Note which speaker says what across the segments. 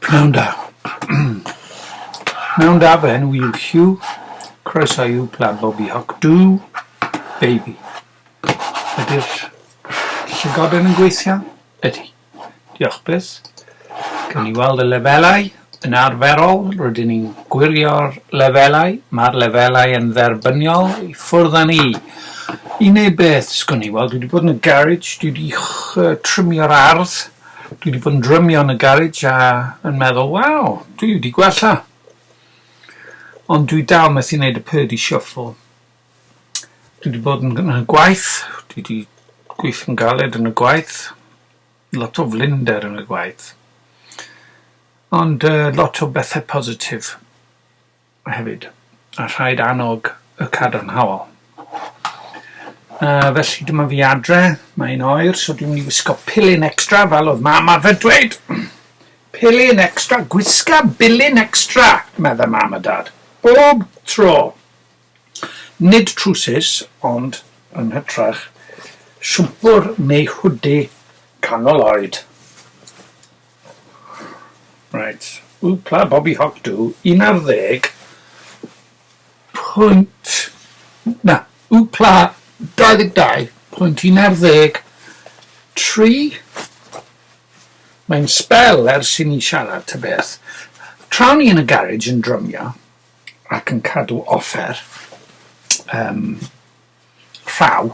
Speaker 1: Pnawn da. Pnawn da, fy enw i yw Hugh. Croeso i Wpla Bobi Hoc Du, baby. Ydy'r llygoden yn gweithio? Ydy. Diolch byth. Gawn ni weld y lefelau. Yn arferol, rydyn ni'n gwirio'r lefelau. Mae'r lefelau yn dderbyniol. I ffwrdd â ni. I wneud beth, sgwn i? Wel, dwi wedi bod yn y garage, dwi wedi trimio'r ardd. Dwi wedi bod yn drymio yn y garej a yn meddwl, waw, dwi wedi gwella. Ond dwi dal methu wneud y Purdy Shuffle. Dwi wedi bod yn y gwaith, dwi wedi gweithio'n galed yn y gwaith, lot o flinder yn y gwaith, ond lot o bethau positif hefyd, a rhaid annog y cadarnhaol. Felly dyma fi adre, mae'n oer, so dwi'n mynd i wisgo pilyn extra, fel oedd mam arfer dweud. Pilyn extra, gwisga bilyn extra, meddai mam a dad. Bob tro. Nid trwsus, ond yn hytrach, siwmpwr neu hwdi canol oed. Reit, wpla, Bobby Hoc Dw, 11 pwynt... Na, wpla 22.13. Mae'n sbel ers i ni siarad, ta beth. Tra o'n i yn y garej yn drymio ac yn cadw offer rhaw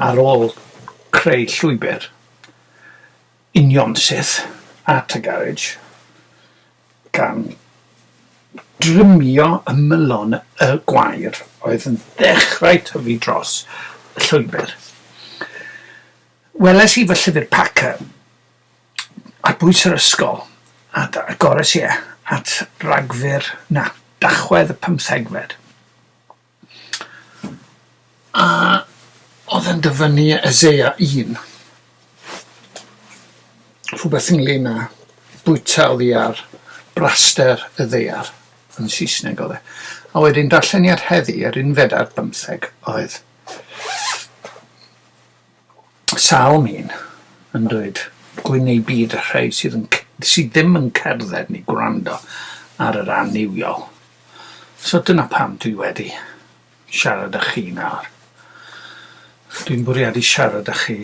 Speaker 1: ar ôl creu llwybr unionsyth at y garej, gan drymio ymylon y gwair oedd yn dechrau tyfu dros y llwybr. Weles i fy llyfr Packer ar bwys yr ysgol a agores i e at Ragfyr, na, Dachwedd y pymthegfed. A oedd e'n dyfynnu Eseia 1, rhywbeth ynglyn â bwyta oddi ar braster y ddaear, yn Saesneg oedd e. A wedyn darlleniad heddi, yr unfed ar bymtheg, oedd Salm 1 yn dweud gwyn eu byd y rhai sydd, yn, sydd ddim yn cerdded neu gwrando ar yr annuwiol. So dyna pam dwi wedi siarad â chi nawr. Dwi'n bwriadu siarad â chi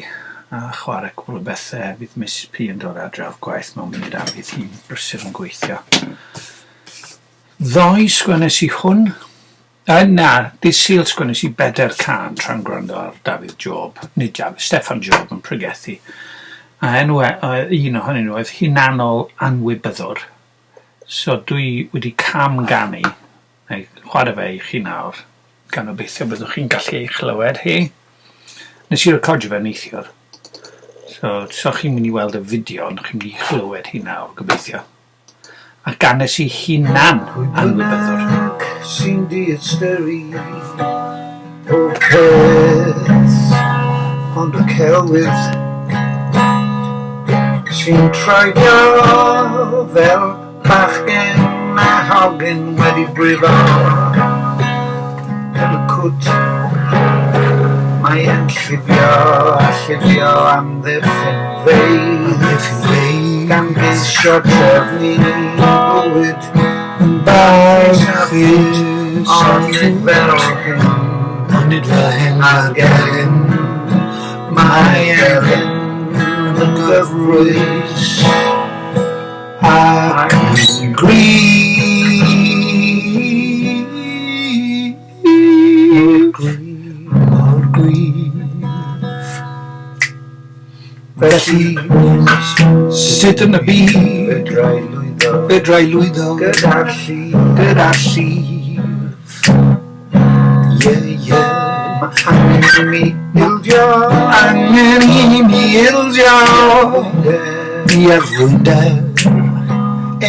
Speaker 1: a chwarae cwpl o bethau. Fydd Misus P yn dod adre o'r gwaith mewn munud a fydd hi'n brysur yn gweithio. Ddoe sgwennes i hwn. Na, dydd Sul sgwennes i bedair cân tra'n gwrando ar Dafydd Job, nid Dafydd, Steffan Job yn pregethu. A enw e, un ohonyn nhw oedd Hunanol Anwybyddwr. So dwi wedi cam ganu, neu chwarae fe i chi nawr, gan obeithio byddwch chi'n gallu ei chlywed hi. Nes i recordio fe neithiwr. So, so chi'n mynd i weld y fideo, ond chi'n mynd i chlywed hi nawr, gobeithio. A ganes i hunan anwybyddwr.
Speaker 2: Pwy bynnag sy'n diystyru pob peth ond y celwydd sy'n troedio fel bachgen a hogyn wedi brifo yn y cwt mae'n llifio a llifio amddiffynfeydd gan geisio trefnu bywyd yn barchus, ond nid fel hyn,
Speaker 1: Ond nid fel hyn
Speaker 2: mae'r gelyn, mae elyn yn gyfrwys ac yn gryf,
Speaker 1: Mor gryf. Felly, sut yn y byd
Speaker 2: fedrai lwyddo
Speaker 1: fedrai lwyddo
Speaker 2: gyda'r llif?
Speaker 1: Gyda'r llif? Ie.
Speaker 2: Mae angen i mi ildio,
Speaker 1: Angen i mi ildio i addfwynder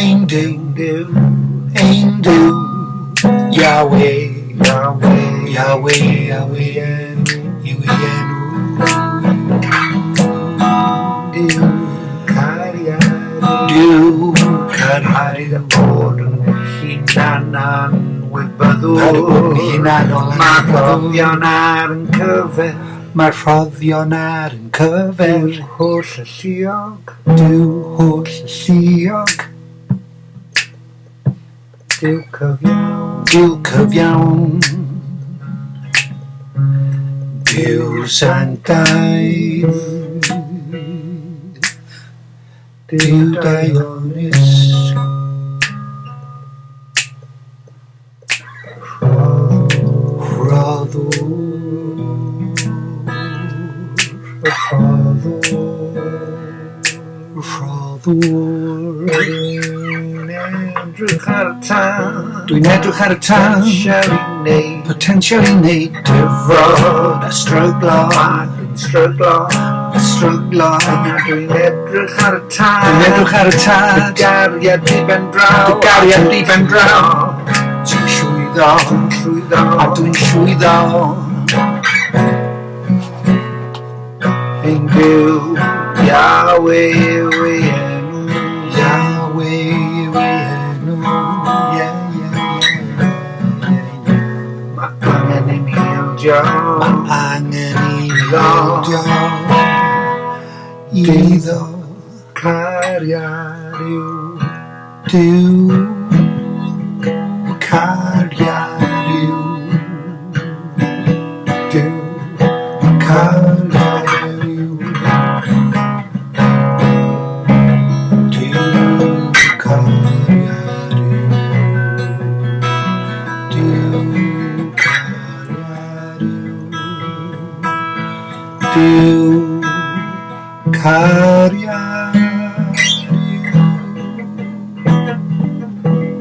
Speaker 1: ein Duw,
Speaker 2: Duw,
Speaker 1: ein Duw, Yahweh,
Speaker 2: Yahweh,
Speaker 1: Yahweh, Yahweh yw ei enw.
Speaker 2: Duw, cariad,
Speaker 1: Duw, cariad.
Speaker 2: Paid â bod yn hunan anwybyddwr.
Speaker 1: Paid â bod yn hunanol
Speaker 2: Mae rhoddion ar yn cyfer.
Speaker 1: Mae rhoddion ar yn cyfer.
Speaker 2: Duw holl alluog.
Speaker 1: Duw holl alluog.
Speaker 2: Duw cyfiawn.
Speaker 1: Duw cyfiawn. Duw sanctaidd. Duw daionus. Rhoddwr.
Speaker 2: Rhoddwr.
Speaker 1: Rhoddwr.
Speaker 2: Dwi'n edrych ar y tân.
Speaker 1: Dwi'n edrych ar y tân.
Speaker 2: Potensial i wneud.
Speaker 1: Potensial i wneud.
Speaker 2: Dyfod.
Speaker 1: A stryglo.
Speaker 2: A dwi'n stryglo.
Speaker 1: A stryglo.
Speaker 2: Dwi'n edrych ar y tân.
Speaker 1: Dwi'n edrych ar y tân.
Speaker 2: Dy gariad di ben draw.
Speaker 1: Dy gariad di ben draw. Ti'n llwyddo.
Speaker 2: Dwi'n llwyddo.
Speaker 1: A dwi'n llwyddo.
Speaker 2: Ein Duw, Yahweh yw ei enw.
Speaker 1: Yahweh yw ei enw. Yeah, yeah, yeah. Yeah, yeah.
Speaker 2: Mae angen i ni ildio.
Speaker 1: Mae angen i ni ildio. Iddo.
Speaker 2: Cariad yw.
Speaker 1: Duw. Cariad yw. Duw. Cariad yw. Duw cariad yw. Duw cariad yw. Duw cariad yw.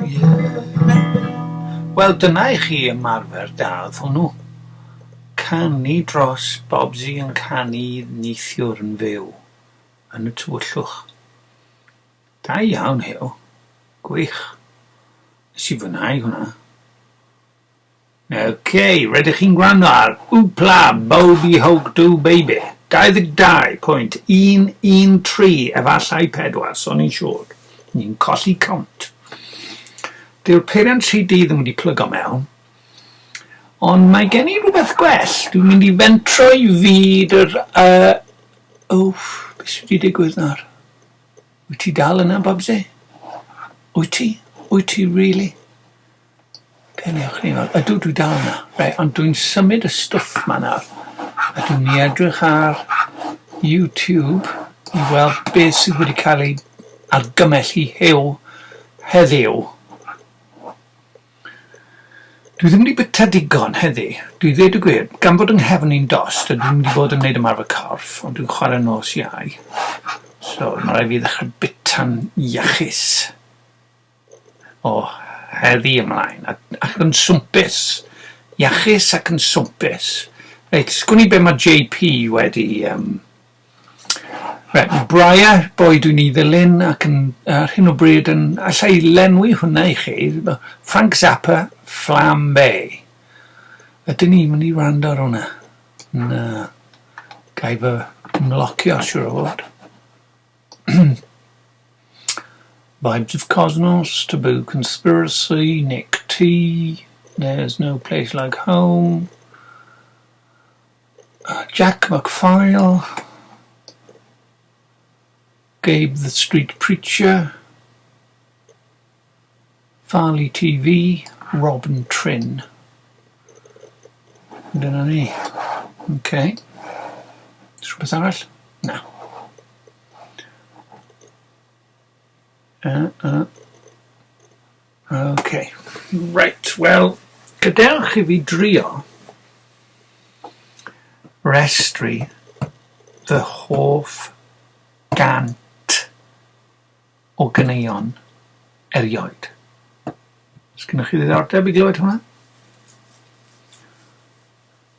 Speaker 1: Yeah. Wel, dyna i chi ymarfer da oedd hwnnw. Canu dros Bobsy yn canu neithiwr yn fyw yn y tywyllwch. Da iawn, Huw. Gwych. Nes i fwynhau hwnna. OK, rydych chi'n gwrando ar Wpla Bobi Hoke Do Baby. 22.113 efallai 4, so ni'n siŵr. Ni'n colli count. Dyw'r peiriant CD ddim wedi plygo mewn, ond mae gen i rhywbeth gwell. Dwi'n mynd i fentro i fyd yr... Wff, beth sydd wedi digwydd nawr? Wyt ti dal yna, Bobsy? Wyt ti? Wyt ti really? Wnewch ni weld. Ydw, dwi dal yna. Reit, ond dwi'n symud y stwff ma nawr. A dwi'n mynd i edrych ar YouTube i weld beth sydd wedi cael ei argymell i Huw heddiw. Dwi ddim wedi byta digon heddi. Dwi ddweud y gwir, gan fod yng nghefn i'n dost, a dwi'm wedi bod yn gwneud ymarfer corff, ond dwi'n chwarae nos Iau. So, mae rhaid fi ddechrau byta'n iachus o heddi ymlaen, ac yn swmpus. Iachus ac yn swmpus. Reit, sgwn i be mae JP wedi... Reit, Briar, boi dwi'n ei ddilyn ac yn, ar hyn o bryd yn... Alla i lenwi hwnna i chi. Frank Zappa, Flambe. Ydyn ni'n mynd i wrando ar hwnna? Na. Ga i fy mlocio, siŵr o fod. Vibes of Cosmos, Taboo Conspiracy, Nick T, There's No Place Like Home, Jack McFile, Gabe the Street Preacher, Farley TV, Robin Trin. Dyna ni. OK. Rhywbeth arall? Na. OK. Right, wel, gadewch i fi drio restru fy hoff 100 o ganeuon erioed. Os gennych chi ddiddordeb i glywed hwnna?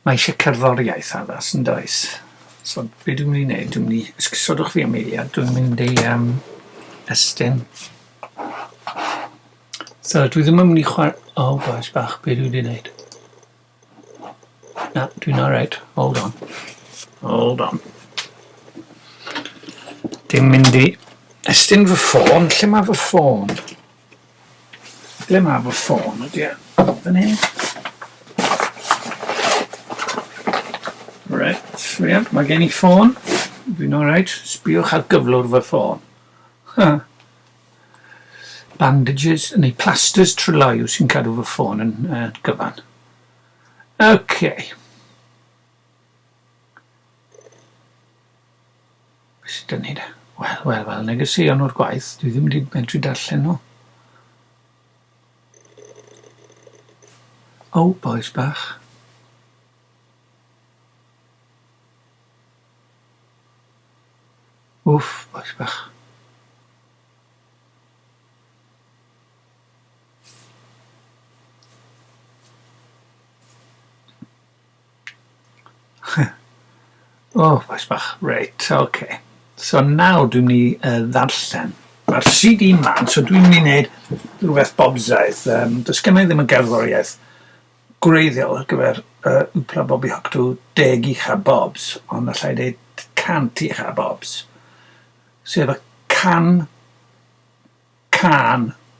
Speaker 1: Mae eisiau cerddoriaeth addas, yn does? So, be dwi'n mynd i wneud, dwi'n mynd i... Esgusodwch fi am eiliad, dwi'n mynd i estyn. So, dwi ddim yn mynd i chwarae... Oh, boys bach, be dwi wedi wneud? Na, dwi'n alright. Hold on. Hold on. Dim mynd i estyn fy ffôn. Lle mae fy ffôn? Ble mae fy ffôn? Ydy e? Fan hyn? Reit, ie, mae gen i ffôn. Dwi'n alright. Sbïwch ar gyflwr fy ffôn. Bandages neu plasters tryloyw sy'n cadw fy ffôn yn gyfan. OK. Be sydd 'da ni de? Wel, wel, wel, negeseuon o'r gwaith, dwi ddim wedi medru darllen nhw. O, bois bach. Wff, bois bach. O, bois bach. Reit, oce. Okay. So nawr dwi'n mynd i ddarllen. Mae'r CD mlaen, so dwi'n mynd i wneud rhywbeth bobsaidd. Does gen i ddim y gerddoriaeth gwreiddiol ar gyfer Wpla Bobi Hoctw deg ucha Bobs, ond allai ddeud 100 ucha Bobs, sef y can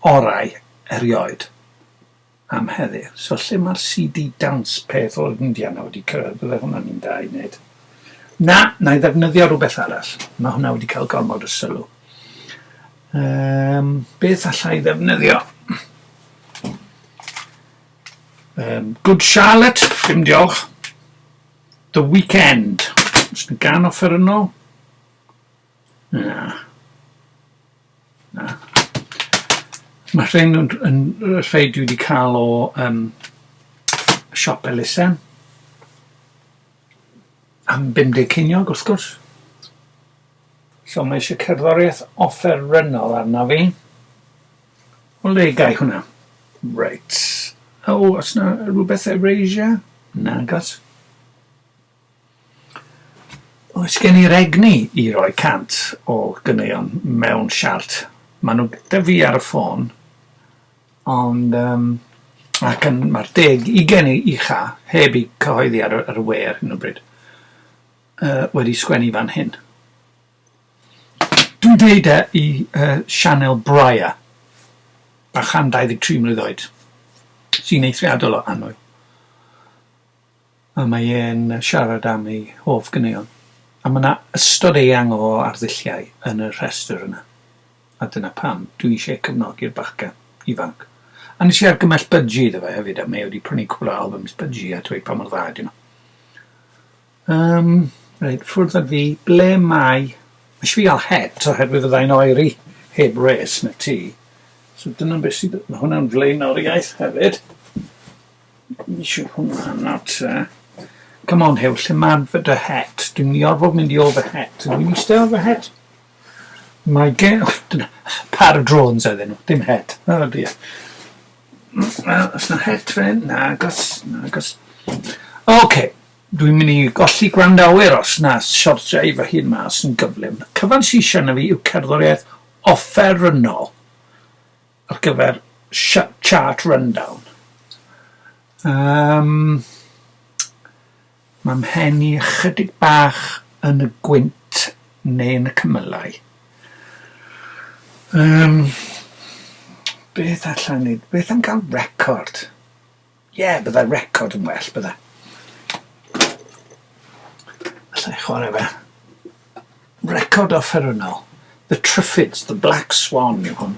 Speaker 1: orau erioed am heddiw. So lle mae'r CD dawns peth o'r India 'na wedi cyrraedd? Bydde hwnna'n un da i wneud. Na, na i ddefnyddio rhywbeth arall. Mae hwnna wedi cael gormod o sylw. Beth alla i ddefnyddio? Good Charlotte, dim diolch. The Weeknd. Oes 'na gân offerynnol? Na. Na. Mae rhain yn rhai dwi wedi cael o siop elusen. Am 50 ceiniog, wrth gwrs. So mae eisiau cerddoriaeth offerynnol arna fi. O le gai hwnna? Reit. O, oes 'na rhywbeth Erasure? Nagos. Oes gen i'r egni i roi 100 o ganeuon mewn siart? Maen nhw gyda fi ar y ffôn, ond ac yn, mae'r deg, ugain ucha heb eu cyhoeddi ar y we ar hyn o bryd, wedi sgwennu fan hyn. Dwi'n deud e i sianel Briar, bachan 23 mlwydd oed, sy'n eithriadol o annwyl. A mae e'n siarad am ei hoff ganeuon. A mae 'na ystod eang o arddulliau yn y rhestr yna. A dyna pam dwi eisiau cefnogi'r bachgen ifanc. A nes i argymell Budgie iddo fe hefyd, a mae e wedi prynu cwpl o albums Budgie a dweud pa mor dda ydyn nhw. Reit, ffwrdd â fi. Ble mae... Mae eisiau fi gael het oherwydd fyddai'n oeri heb wres yn y tŷ. So dyna beth sydd... Mae hwnna'n flaenoriaeth hefyd. Ni eisiau hwnna nawr te. Come on Huw, lle mae fy dy het? Dwi'n mynd i orfod mynd i ôl fy het. Ydw i'n eistedd ar fy het? Mae gen... Oh, dyna, par o drones oedden nhw, dim het. Oh dear. Wel, oes 'na het fan hyn? Nagos, nagos. Oce, dwi'n mynd i golli gwrandawyr os na siortia i fy hun mas yn gyflym. Cyfan sy eisiau arna fi yw cerddoriaeth offerynnol ar gyfer chart rundown. Mae 'mhen i ychydig bach yn y gwynt neu yn y cymylau. Beth alla i wneud? Beth am gael record? Ie, byddai record yn well, bydde. Alla i chwarae fe. Record offerynnol. The Triffids, The Black Swan yw hwn.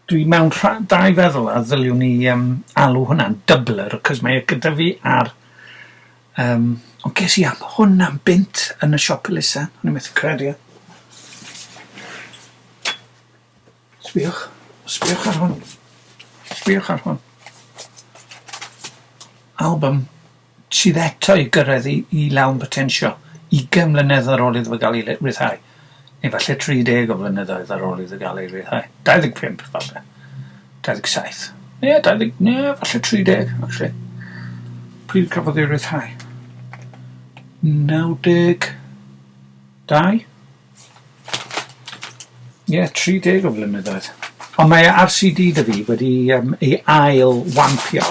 Speaker 1: Dwi mewn dau feddwl a ddyliwn ni alw hwnna'n doubler, cos mae e gyda fi ar... Ond ges i am hwn am bunt yn y siop elusen. O'n i'n methu credu e. Sbïwch, sbïwch ar hwn. Sbïwch ar hwn. Album sydd eto i gyrraedd i lawn potensial, 20 mlynedd ar ôl iddo fe gael ei ryddhau. Neu falle 30 o flynyddoedd ar ôl iddo gael ei ryddhau. 25 falle. 27. Ie, 20, ne, falle 30, actually. Pryd cafodd ei ryddhau? 92? Ie, 30 o flynyddoedd. Ond mae ar CD 'da fi wedi ei ail wampio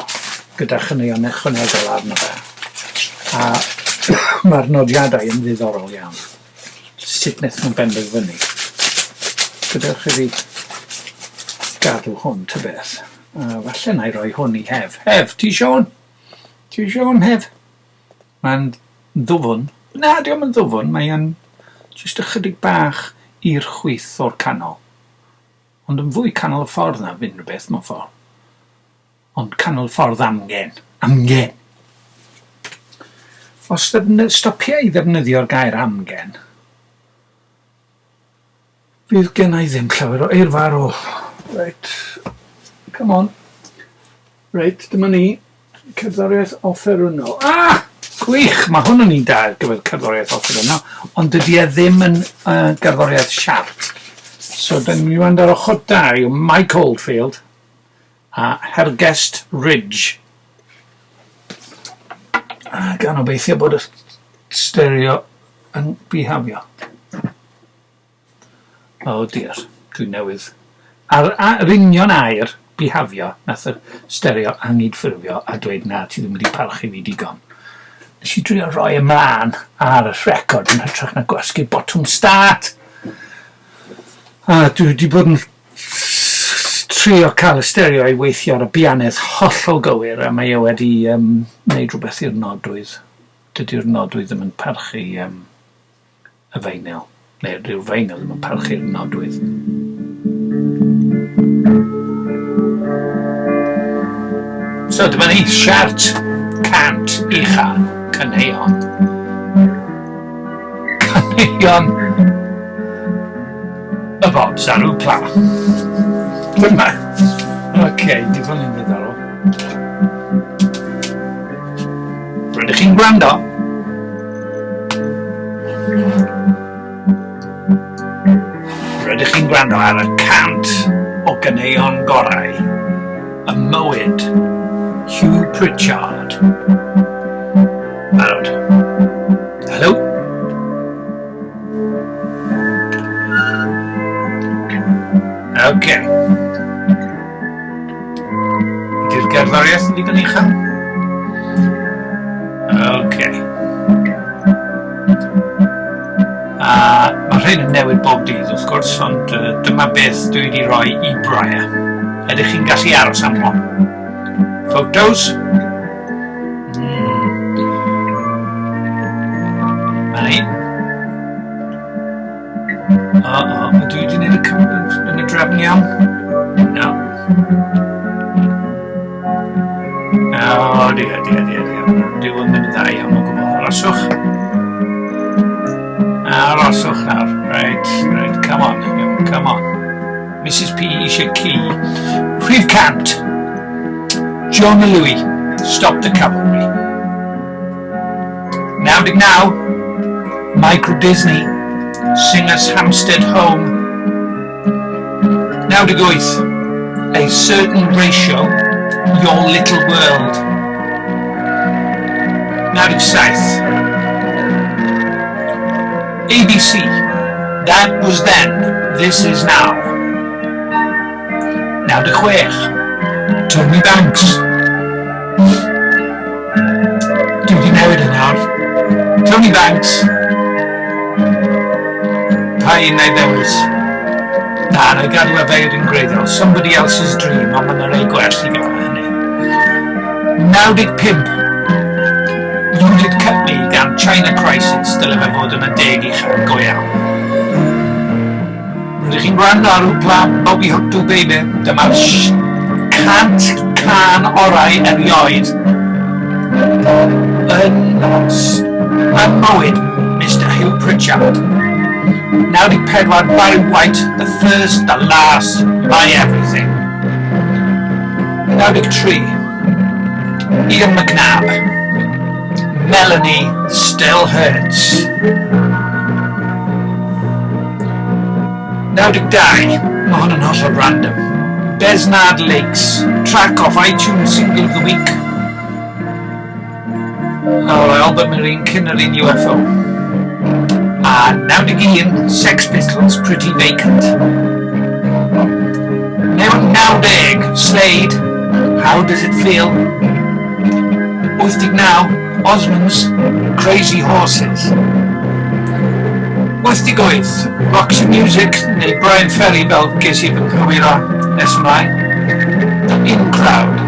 Speaker 1: gyda chaneuon ychwanegol arno fe. A mae'r nodiadau yn ddiddorol iawn. Sut wnaethon nhw benderfynu? Gadewch i fi gadw hwn ta beth. A falle wna i roi hwn i Hef. Hef, ti isio hwn? Ti isio hwn, Hef? Mae'n ddwfn. Na, dio'm yn ddwfn, mae e'n jyst ychydig bach i'r chwith o'r canol. Ond yn fwy canol y ffordd na unrhyw beth mewn ffordd. Ond canol ffordd amgen. Amgen! Os stopia i ddefnyddio'r gair amgen, fydd gen i ddim llawer o eirfa ar ôl. Reit, come on. Reit, dyma ni. Cerddoriaeth offerynnol. Ah! Gwych! Mae hwn yn un da ar gyfer cerddoriaeth offerynnol, ond dydy e ddim yn gerddoriaeth siart. So, da ni'n mynd i wrando ar ochr da yw Mike Oldfield a Hergest Ridge. A gan obeithio bod y stereo yn bihafio. Oh dear, dwi newydd. Ar, ar yr union air, bihafio, nath y stereo anghydffurfio a dweud na, ti ddim wedi parchu fi digon. Nes i drio roi ymlaen ar y record yn hytrach na gwasgu botwm start. A dwi wedi bod yn trio cael y stereo i weithio ar y bianedd hollol gywir a mae e wedi wneud rhywbeth i'r nodwydd. Dydy'r nodwydd ddim yn parchu y feinyl, neu dyw'r feinyl ddim yn parchu'r nodwydd. So dyma ni, siart 100 ucha caneuon. Caneuon y Bobs ar Wpla. Dyma. Oce, okay, di hwn yn ddiddorol. Rydych chi'n gwrando? Rydych chi'n gwrando ar y 100 o ganeuon gorau ym mywyd Huw Pritchard. Barod? Helo? Ok. Ydy'r gerddoriaeth yn ddigon uchel? Ok. A mae rhain yn newid bob dydd wrth gwrs, ond dyma beth dwi wedi rhoi i Briar. Ydych chi'n gallu aros am hon? Photos? Na ni. O, o, ydw i wedi gwneud y yn y drefn iawn? No. O, dear, dear, dear, dear. Dyw yn mynd yn dda iawn o gwbl. Aroswch. Aroswch nawr. Right, right, come on, come on. Mrs P eisiau ci. Rhif 100. John a Louis, Stop the Cavalry. 99, Micro Disney, Sing Us Hampstead Home. 98, A Certain Ratio, Your Little World. 97, ABC, That Was Then, This Is Now. 96, Tony Banks. Dwi wedi newid yn nawr. Tony Banks. Pa un na i ddewis? Na, na i gadw e fe yn gwreiddiol. Somebody Else's Dream, ond mae'n rei gwell i gael hynny. 95. You Did Cut Me gan China Crisis, dyle fe fod yn y deg uchaf go iawn. Rydych chi'n gwrando ar Wpla Bobby Hooked Baby. Dyma'r 100 cân orau erioed yn ym mywyd Mister Huw Pritchard. 94 Barry White, The First, The Last, My Everything. 93 Ian McNabb, Melanie Still Hurts. 92, mae hwn yn hollol random. Besnard Lakes, track off iTunes Single of the Week. O, album yr un cyn yr un UFO. A 91, Sex Pistols, Pretty Vacant. 90, Slade, How Does It Feel? 89, Osmonds, Crazy Horses. 88, Roxy Music, neu Bryan Ferry fel ges i fy nghywiro nes ymlaen. The In Crowd.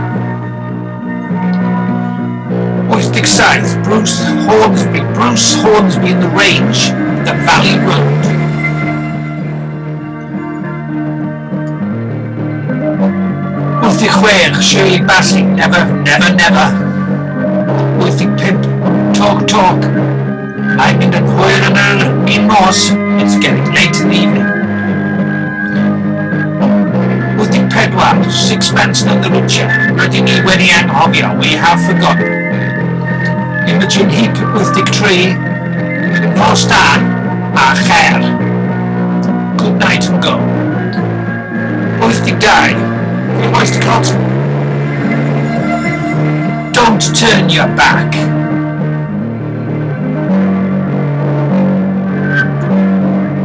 Speaker 1: 87, Bruce Hornsby, Bruce Hornsby and the Range, The Valley Road. 86, Shirley Bassey, Never, Never, Never. 85, Talk Talk. Mae'n mynd yn hwyr yn yr un nos. It's getting late in the evening. 84, Sixpence None the Richer. Rydyn ni wedi anghofio. We have forgotten. Imogen Heap, 83, Nos da a cher. Good night and go. 82, Oyster Cult. Don't turn your back.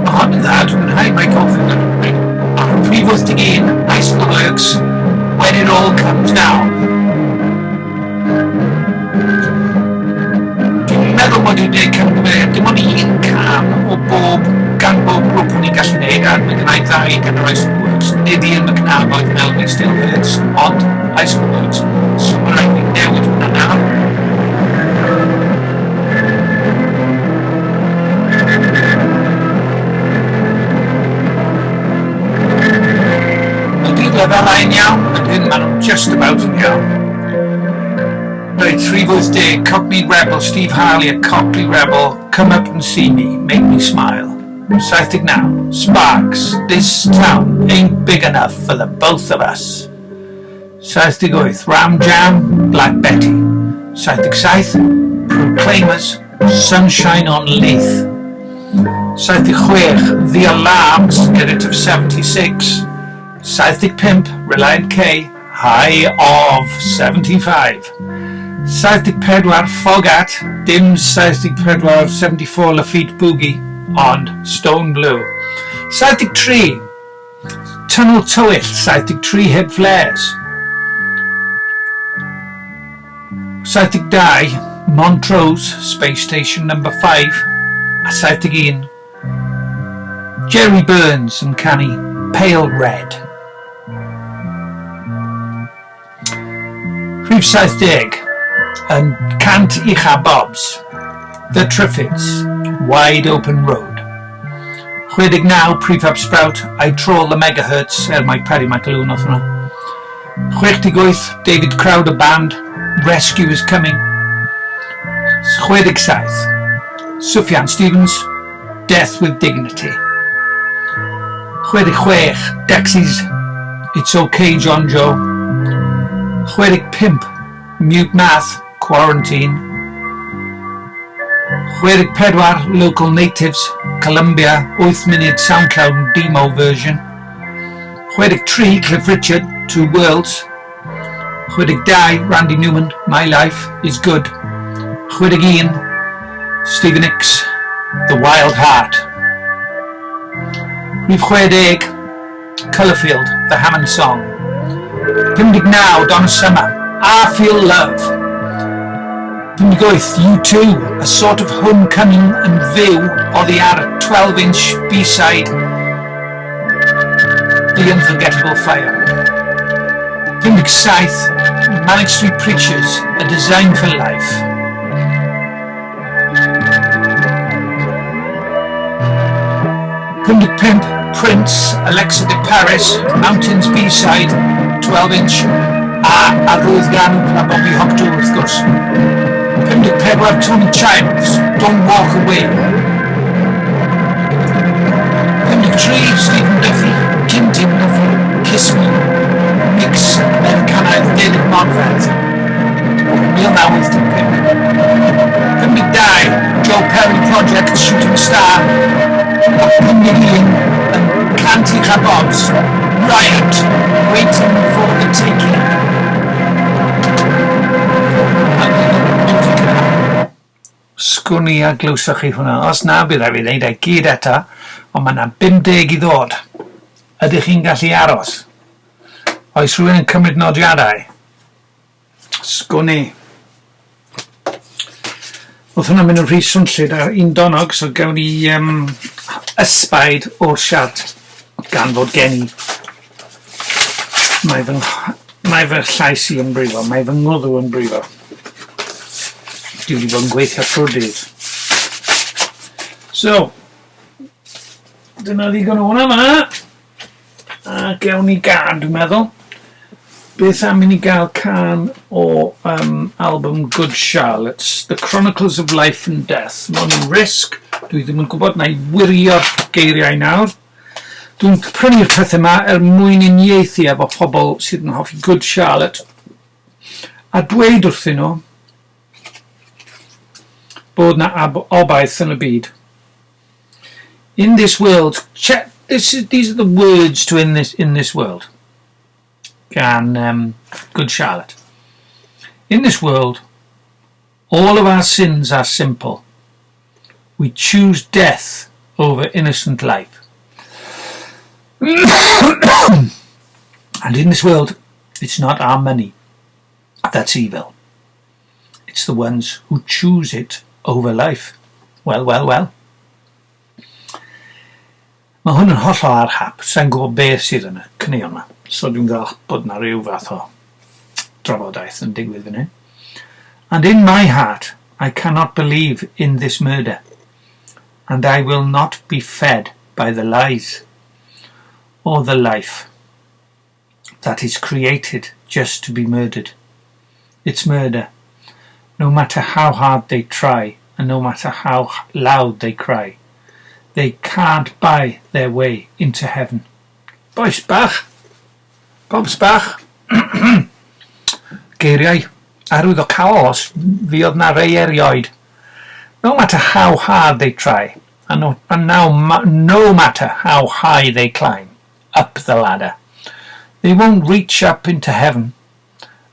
Speaker 1: Mae hon yn dda, dwi'n mwynhau Michael Finger. Ar y prif 81, Icicle Works, When It All Comes Down. Dwi'n meddwl bod dwi'n gwneud camgymeriad, dim ond un cân o bob, gan bob grwp o'n i'n gallu gwneud, a mae gennau ddau gan yr Icicle Works. Nid Ian McNabb oedd Melody Still Hurts, ond Icicle Works. So mae rhaid fi newid hwnna nawr. Ydy'r lefelau'n iawn? Ydyn, maen nhw'n just about yn iawn. Reit, rhif 80, Cockney Rebel, Steve Harley a Cockney Rebel, Come Up and See Me, Make Me Smile. 79, Sparks, This Town Ain't Big Enough for the Both of Us. 78, Ram Jam, Black Betty. 77, Proclaimers, Sunshine on Leith. 76, The Alarm, Spirit of 76. 75, Relient K, High of 75. 74, Foghat, dim 74, 74 Lafitte Boogie, ond Stone Blue. 73, Tunnel Tywyll, 73 heb flares. 72, Montrose, Space Station Number 5, a 71, Jerry Burns yn canu Pale Red. Rhif 70, yn Cant Ucha Bobs, The Triffids, Wide Open Road. 69, Prefab Sprout, I Troll the Megahertz, er mai Paddy McAloon oedd hwnna. 68, David Crowder Band, Rescue is Coming. 67, Sufjan Stevens, Death with Dignity. 66, Dexys, It's Okay John Joe. 65, Mute Math, Quarantine. 64, Local Natives, Columbia, 8 munud SoundCloud demo version. 63, Cliff Richard, Two Worlds. 62, Randy Newman, My Life is Good. 61, Stevie Nicks, The Wild Heart. Rhif 60, Colourfield, The Hammond Song. 59, Donna Summer, I Feel Love. 58, U2, A Sort of Homecoming yn fyw oddi ar 12-inch B-side The Unforgettable Fire. 57, Manic Street Preachers, A Design for Life. 55, Prince, Alexa de Paris, Mountains B-side, 12-inch, a arwydd gan a Bobby Hoctw wrth gwrs. 54, Toni Childs, Don't Walk Away. 53, Stephen Duffy, Tim Duffy, Kiss Me, mix Americanaidd David Modfedd o 1985. 52, Joe Perry Project, Shooting Star, a 51 yn Cant Ucha Bobs, Riot, Waiting for the Taking. Sgwn i a glywsoch chi hwnna. Os na, bydd rhaid fi wneud e gyd eto, ond mae yna 50 i ddod. Ydych chi'n gallu aros? Oes rhywun yn cymryd nodiadau? Sgwn i. Oedd hwnna'n mynd yn rhy swnllyd ar un donog, so gawn ni ysbaid o'r siart gan fod gen i. Mae fy, mae fy llais i yn brifo, mae fy ngwddw yn brifo. Dwi wedi bod yn gweithio trwy'r dydd. So, dyna ddigon o hwnna fan'na. A gewn ni gân, dwi'n meddwl. Beth am i ni gael cân o album Good Charlotte's, The Chronicles of Life and Death. Mae hwn yn risg, dwi ddim yn gwybod, na i wirio'r geiriau nawr. Dwi'n prynu'r pethau yma er mwyn uniaethu efo pobl sydd yn hoffi Good Charlotte a dweud wrthyn nhw bod na obaith yn y byd. In this world, check, these are the words to in this world gan Good Charlotte. In this world, all of our sins are simple. We choose death over innocent life. And in this world, it's not our money that's evil. It's the ones who choose it over life. Well, well, well. Mae hwn yn hollol ar hap. Sa'n gwybod beth sydd yn y caneuon yma. So dwi'n falch bod na rhyw fath o drafodaeth yn digwydd fan hyn. And in my heart, I cannot believe in this murder. And I will not be fed by the lies or the life that is created just to be murdered. It's murder. No matter how hard they try and no matter how loud they cry, they can't buy their way into heaven. Bois bach. Bobs bach. Geiriau arwyddocaol os fuodd na rei erioed. No matter how hard they try, and now, no matter how high they climb up the ladder, they won't reach up into heaven,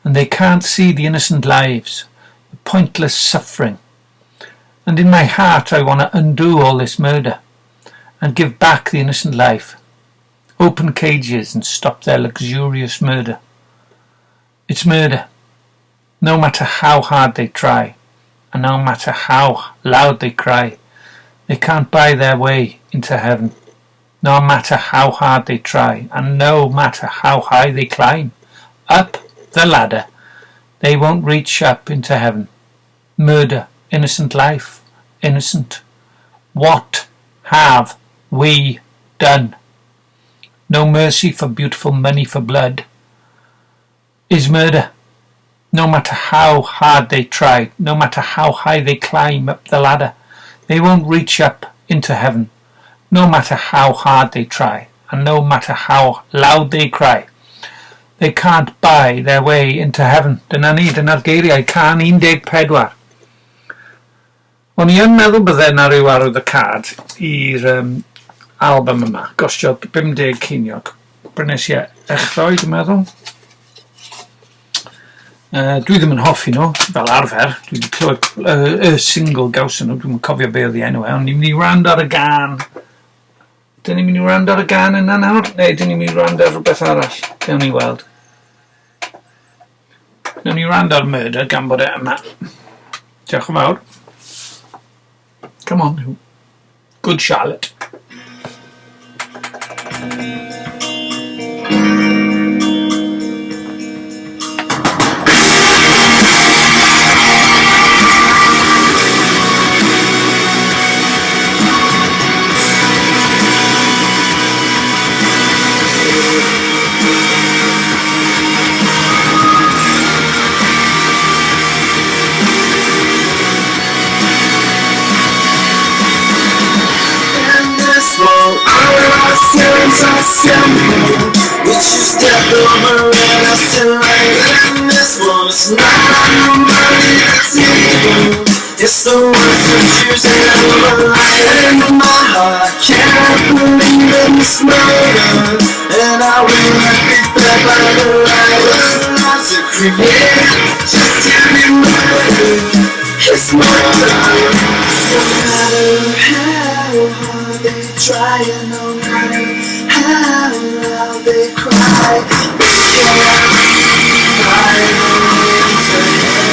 Speaker 1: and they can't see the innocent lives, the pointless suffering. And in my heart I want to undo all this murder and give back the innocent life. Open cages and stop their luxurious murder. It's murder. No matter how hard they try, and no matter how loud they cry, they can't buy their way into heaven. No matter how hard they try, and no matter how high they climb up the ladder, they won't reach up into heaven. Murder, innocent life, innocent. What have we done? No mercy for beautiful money for blood is murder. No matter how hard they try, no matter how high they climb up the ladder, they won't reach up into heaven. No matter how hard they try, and no matter how loud they cry, they can't buy their way into heaven. Dyna ni, dyna'r geiriau, cân 14. O'n i yn meddwl bydde na ryw arwyddocâd i'r album yma. Gostiodd 50 ceiniog. Brynes i e echddoe, dwi'n meddwl. Dwi ddim yn hoffi nhw, fel arfer. Dwi wedi clywed y single gawson nhw, dwi'n cofio be oedd ei enw e, ond ni'n mynd i wrando ar y gân. Dyn ni'n mynd i wrando ar y gân yna nawr? Neu dyn ni'n mynd i wrando ar rhywbeth arall? Gawn ni weld. Nawn ni wrando ar Murder gan bod e yma. Diolch yn fawr. Come on. Good Charlotte.
Speaker 3: In this world, all our sins are simple. We choose death over innocent life. In this world, it's not the money that's evil. It's the ones who choose it over life. In my heart, I can't believe in this murder. And I will not be fed by the lies. Lies are created just to be murdered. It's murder. No matter how hard they try, and no matter how loud they cry, they can't buy their way into heaven.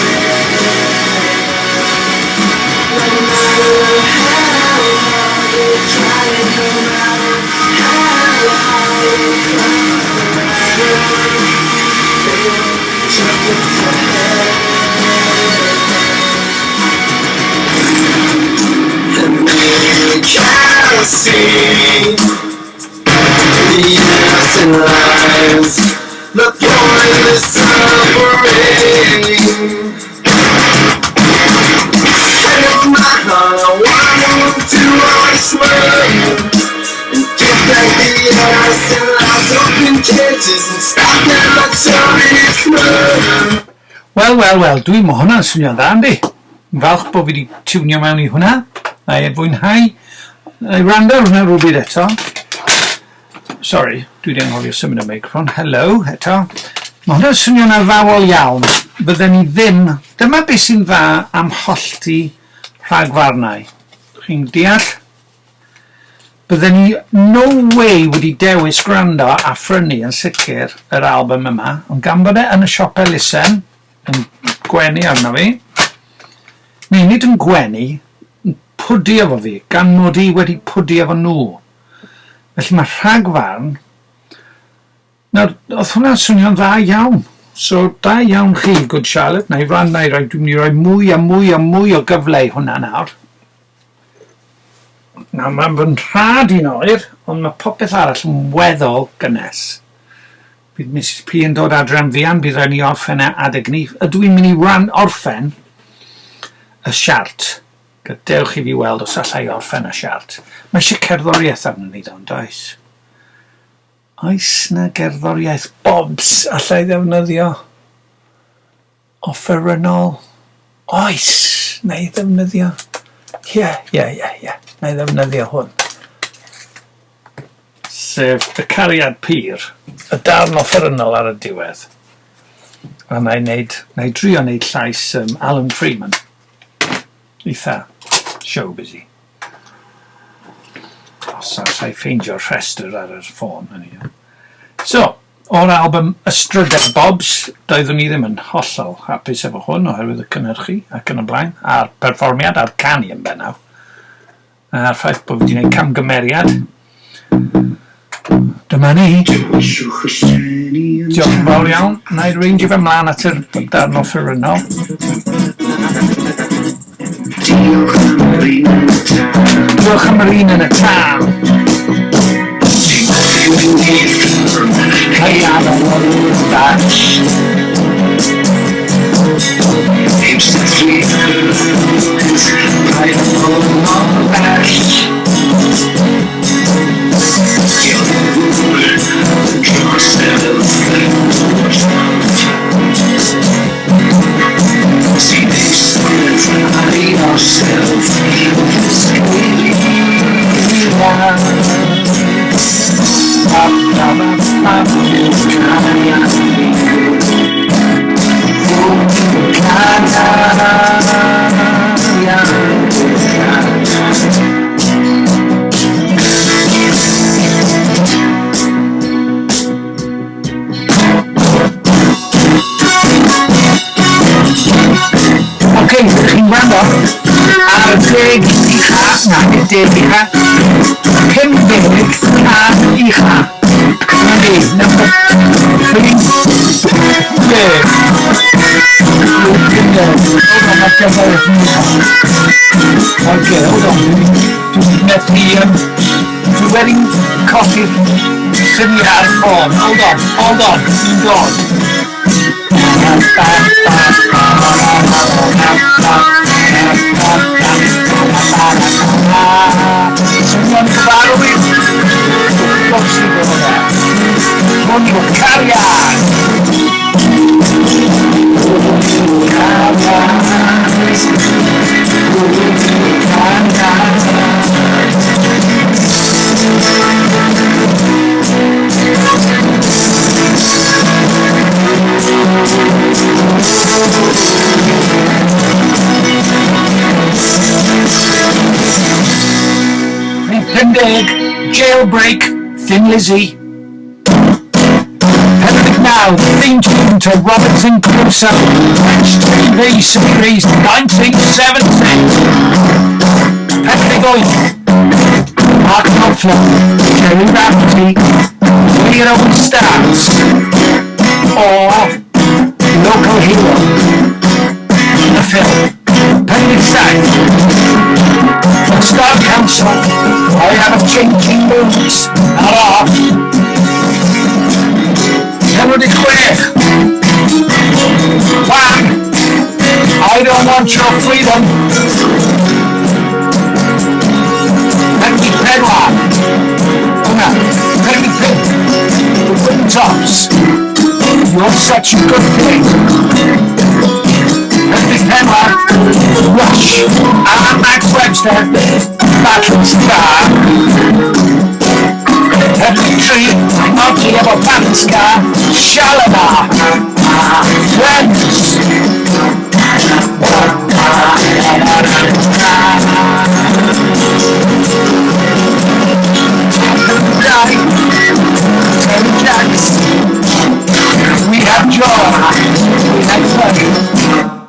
Speaker 3: No matter how hard they try, and no matter how high they climb the ladder, they won't reach up into heaven. And they can't see the innocent lives, the pointless this world. And kick back the ass and lies open cages and stop that luxurious world.
Speaker 1: Wel, wel, wel, dwi'n ma hwnna'n swnio'n dda, yndi? Falch bod fi wedi tiwnio mewn i hwnna. Na i fwynhau. Na i wrando ar hwnna rhywbryd eto. Sorry, dwi wedi anghofio symud y meicroffon. Hello, eto. Mae hwnna'n swnio'n addawol iawn. Bydden ni ddim... Dyma beth sy'n dda am hollti rhagfarnau. Chi'n deall? Bydden ni no way wedi dewis gwrando a phrynu yn sicr yr album yma, ond gan bod e yn y siop elusen, yn gwenu arno fi, neu nid yn gwenu, yn pwdu efo fi, gan mod i wedi pwdu efo nhw. Felly mae rhagfarn... Nawr, oedd hwnna'n swnio'n dda iawn. So, da iawn chi, Good Charlotte. Na i ran, na i roi, dwi'n mynd i roi mwy a mwy a mwy o gyfle i hwnna nawr. Nawr, mae'n fy nhrad i'n oer, ond mae popeth arall yn weddol gynnes. Bydd Mrs P yn dod adre am fuan, bydd rhaid ni orffen e adeg ni. Ydw i'n mynd i ran orffen y siart? Gadewch i fi weld os allai orffen y siart. Mae eisiau cerddoriaeth arnon ni ddo, does? Oes na gerddoriaeth bobs allai ddefnyddio? Offerynnol? Oes! Na i ddefnyddio. Ie, ie, ie, ie. Na i ddefnyddio hwn. Sef y cariad pur, y darn offerynnol ar y diwedd. A na i wneud, na i drio wneud llais Alan Freeman. Eitha showbusy. Os allai ffeindio'r rhestr ar yr ffôn, hynny yw. So, o'r album Ystrydeb Bobs, doeddwn i ddim yn hollol hapus efo hwn oherwydd y cynhyrchu ac yn y blaen, a'r perfformiad a'r canu yn bennaf, a'r ffaith bod fi wedi gwneud camgymeriad. Dyma ni. Diolch yn fawr iawn. Na i reindio fe mlaen at yr darn offerynnol.
Speaker 3: Diolch am yr un yn y tân.
Speaker 1: Diolch am yr un yn y tân. Oce, chi'n gwrando ar deg ucha, na, nid deg ucha, 50 can ucha. Dyna ni, number 50. Hold on, I've got Okay, hold on. Dwi'n methu, dwi wedi colli'r syniad ar ffôn. Hold on, hold on, dwi'n dod. Swnio'n gyfarwydd? Bosib efo fe. Hwn yw cariad! Cariad! Rhif 50, Jailbreak, Thin Lizzy. 49, theme tune to Robinson Crusoe, French TV series 1970. 48, Mark Knopfler, Gerry Rafferty, Where It Always Starts, or Local Hero, the film. 47, The Star Council, I Have a Changing Moods, not off. 76, Wham! I Don't Want Your Freedom.
Speaker 2: 34. Hwnna. 45. The Wooden Tops. You're Such a Good Thing. 54. Rush. A Max Webster. Battlescar. 33. Monty efo Battlescar. Shalimar. Friends. Dau. Terry Jacks. We had joy. We had fun.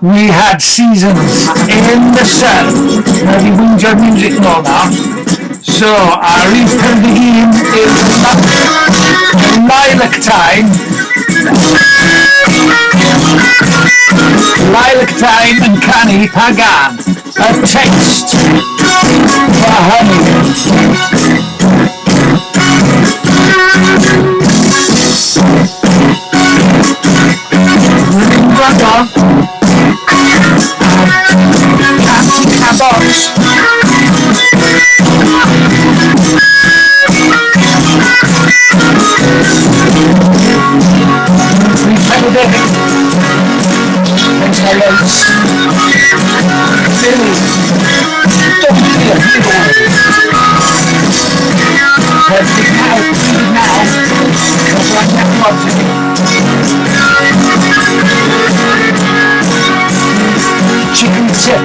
Speaker 2: We had Seasons in the Sun. Now fi windio'r music nôl nawr. So, ar rhif 51 yw Lilac Time. Lilac Time yn canu pa gân? A Taste for Honey. Rwy'n gwrando ar 100 Cabots. Rhif 40. Pentelos. Billy. Don't be a hero. 39, 39. Chicken Tip.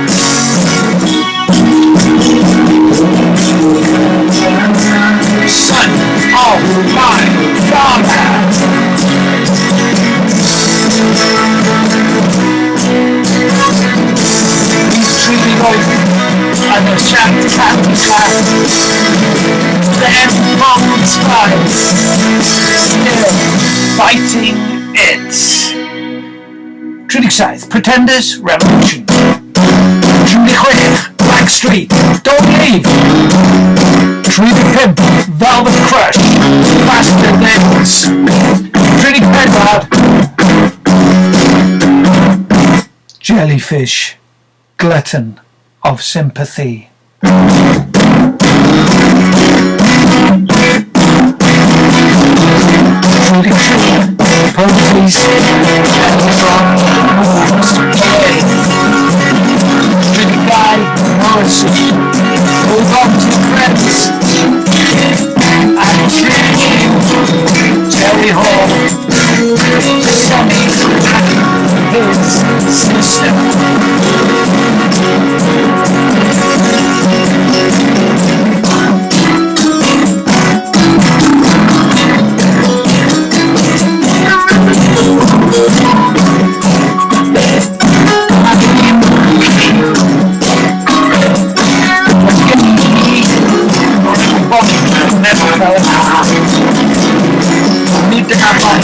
Speaker 2: Son of my father. Rhif 38 yn y siart 101. Them Bold Spies. Still Fighting It. 37, Pretenders, Revolution. 36, Blackstreet, Don't Leave. 35, Velvet Crush, Faster Things. 34, Jellyfish, Glutton of Sympathy. 33, Posies, Everyone Moves Away. 32, Morrissey, Hold On to Friends. And 32, Jerry Hall, Sonny and His Sister. Never fell Nid amau.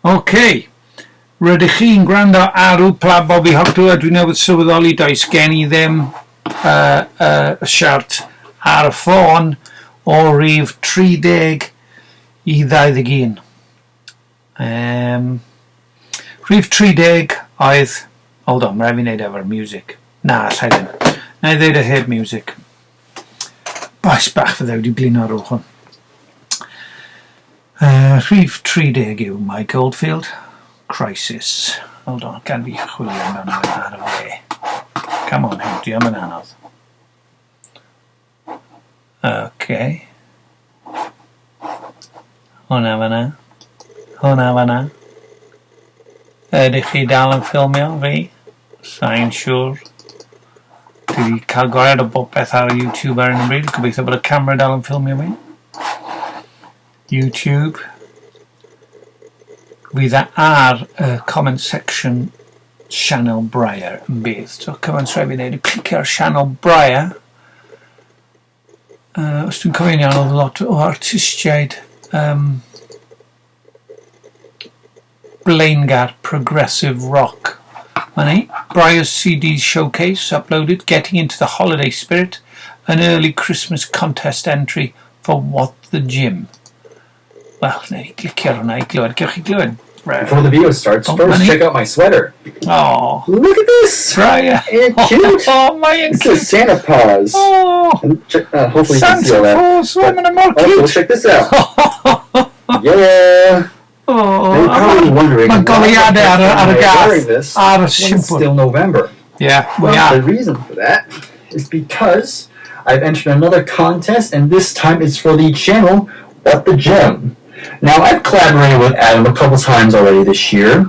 Speaker 1: OK. Rydych chi'n gwrando ar Wpla Bobby Hoctw a dwi newydd sylweddoli does gen i ddim siart ar y ffôn o rif 30 i 21. Rhif 30 oedd... Hold on, mae rhaid fi wneud efo'r music. Na, allai ddim. Na i ddeud e heb music. Bois bach fydde wedi blino ar ôl hwn. Rhif 30 yw Mike Oldfield. Crisis. Hold on, gan fi chwilio amdano fe ar y we. Come on, Huw, di yn anodd. Okay. Hwna fyna. Hwna fyna. Ydych chi dal yn ffilmio fi? Sa'n siŵr. Dwi wedi cael gwared o bopeth ar YouTube ar hyn o bryd. Gobeithio bod y camera dal yn ffilmio fi. YouTube. Fydd e ar y comment section Sianel Briar yn bydd. So cyfan sy'n rhaid fi wneud yw clicio ar Sianel Briar. Os dwi'n cofio'n iawn, oedd lot o artistiaid blaengar progressive rock. Mae'n ni. Briar's CD Showcase uploaded, Getting into the Holiday Spirit, an early Christmas contest entry, for What the Gym. Wel, na i glicio ar hwnna i glywed. Gewch chi glywed?
Speaker 4: Before the video starts,
Speaker 1: Oh,
Speaker 4: first
Speaker 1: money.
Speaker 4: check out my sweater.
Speaker 1: Oh,
Speaker 4: Look at this!
Speaker 1: Brian.
Speaker 4: Ain't it cute?
Speaker 1: Oh, mae'n
Speaker 4: This is Santa Paws.
Speaker 1: Oh,
Speaker 4: And check, hopefully you can see
Speaker 1: Santa
Speaker 4: all that.
Speaker 1: Claus, oh, mae'n mor
Speaker 4: Also,
Speaker 1: cute.
Speaker 4: check this out. Yeah!
Speaker 1: Oh,
Speaker 4: You're probably wondering
Speaker 1: Mae
Speaker 4: why the
Speaker 1: goleuadau
Speaker 4: heck
Speaker 1: ar
Speaker 4: am
Speaker 1: y
Speaker 4: I
Speaker 1: gath,
Speaker 4: wearing this
Speaker 1: ar y
Speaker 4: when it's
Speaker 1: siwmpwr.
Speaker 4: still November.
Speaker 1: Yeah, we
Speaker 4: Well,
Speaker 1: are.
Speaker 4: the reason for that is because I've entered another contest, and this time it's for the channel What the Gym. Now, I've collaborated with Adam a couple times already this year.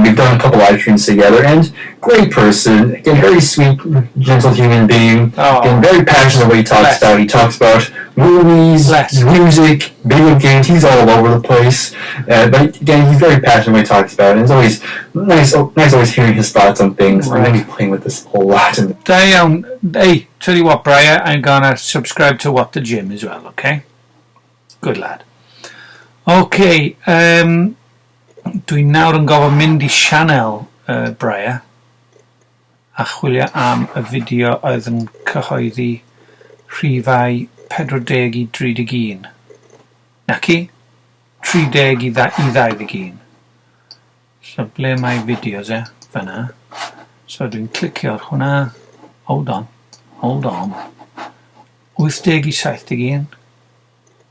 Speaker 4: We've done a couple live streams together, and great person, again, very sweet, gentle human being.
Speaker 1: Oh.
Speaker 4: Again, very passionate what he talks
Speaker 1: Bless.
Speaker 4: about. He talks about movies,
Speaker 1: Bless.
Speaker 4: music, video games. He's all over the place. But again, he's very passionate what he talks about, and it's always nice always hearing his thoughts on things. I'm gonna be playing with this a lot in
Speaker 1: Da iawn. Hey, tell you what, Brian, I'm gonna subscribe to What the Gym as well, okay? Good lad. Okay, dwi'n nawr yn gofod mynd i sianel Brian a chwilio am y fideo oedd yn cyhoeddi rhifau 40 i 31. Naci? 30 i 21. So ble mae fideos e? Fyna. So dwi'n clicio ar hwnna. Hold on. Hold on. 80 i 71.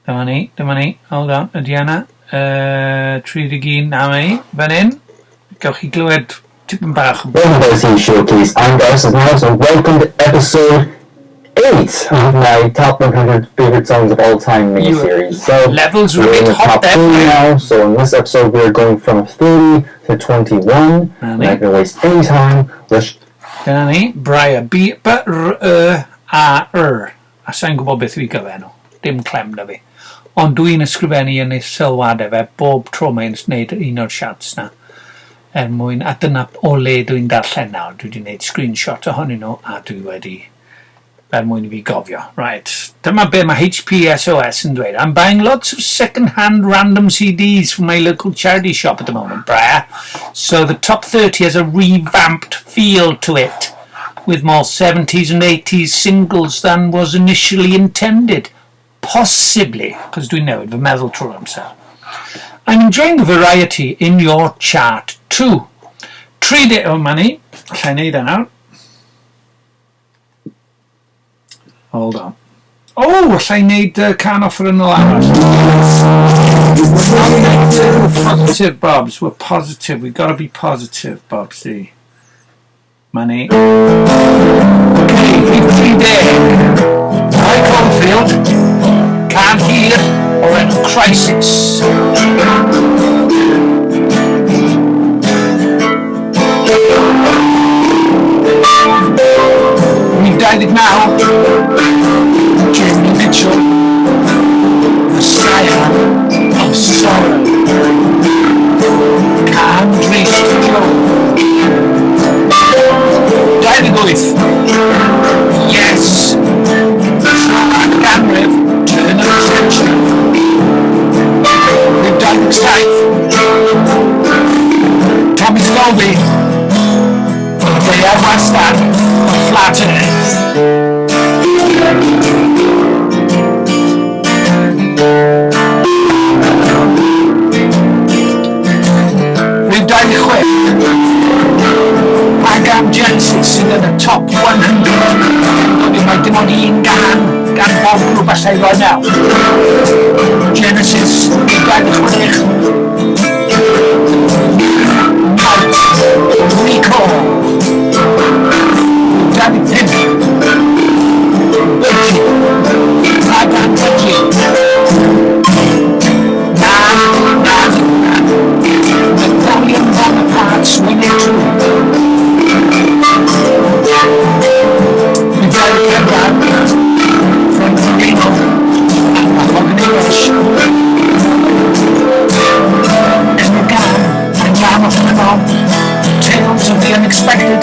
Speaker 1: Dyma ni, dyma ni. Hold on. Ydy yna? 31 na ni. Fan hyn. Gewch chi glywed tipyn bach.
Speaker 4: Welcome to the Showcase. I'm Darcy Miles, and welcome to episode 8 of my top 100 favorite songs of all time miniseries. So
Speaker 1: Levels were a
Speaker 4: we're in
Speaker 1: bit
Speaker 4: the
Speaker 1: hot
Speaker 4: top
Speaker 1: there.
Speaker 4: 30 now, so in this episode we are going from 30 to 21. I'm
Speaker 1: Really?
Speaker 4: not going to waste any time. Let's
Speaker 1: Dyna ni. Briar. B, B, R, E, A, R. A sa'n gwybod beth yw gyfenw. Dim clem da fi. Ond dwi'n ysgrifennu yn ei sylwadau fe bob tro mae'n gwneud un o'r chats na. Er mwyn, a dyna o le dwi'n darllen nawr. Dwi wedi gwneud screenshot ohonyn nhw a dwi wedi er mwyn i fi gofio. Right. Dyma be mae HPSOS yn dweud. I'm buying lots of second-hand random CDs from my local charity shop at the moment, Briar. So the top 30 has a revamped feel to it, with more 70s and 80s singles than was initially intended. Possibly, cos dwi'n newid fy meddwl trwy'r amser. I'm enjoying the variety in your chart too. 30... Oh, money. Alla i wneud e nawr. Hold on. Oh, alla i wneud cân offerynnol arall. Positive, Bobs. We're positive. We've got to be positive, Bobsy. Money. Okay, rhif 30. Mike Oldfield. Can't Hear o'r enw Crisis. Rhif 29. Joni Mitchell. The Scion of Sorrow. Cân drist Joe. 28. Yes. Tro'r ganrif, turn of the century. Rhif 27. Tommy Scholby. Ddaear Wastad, The Flat Earth. Rhif 26. Pagan Genesis sydd yn y top 100. Wedyn mae dim ond un gân gan bob grŵp allai roi nawr. Genesis, rhif 26. Night, Recall. Rhif 25. Budgie. Pagan Budgie. Na, na, na. Napoleon Bonaparte's Winning Two. Rhif 24. From Marino and Mahogany Rush. Enw gân, yn gân offerynnol, Tales of the Unexpected.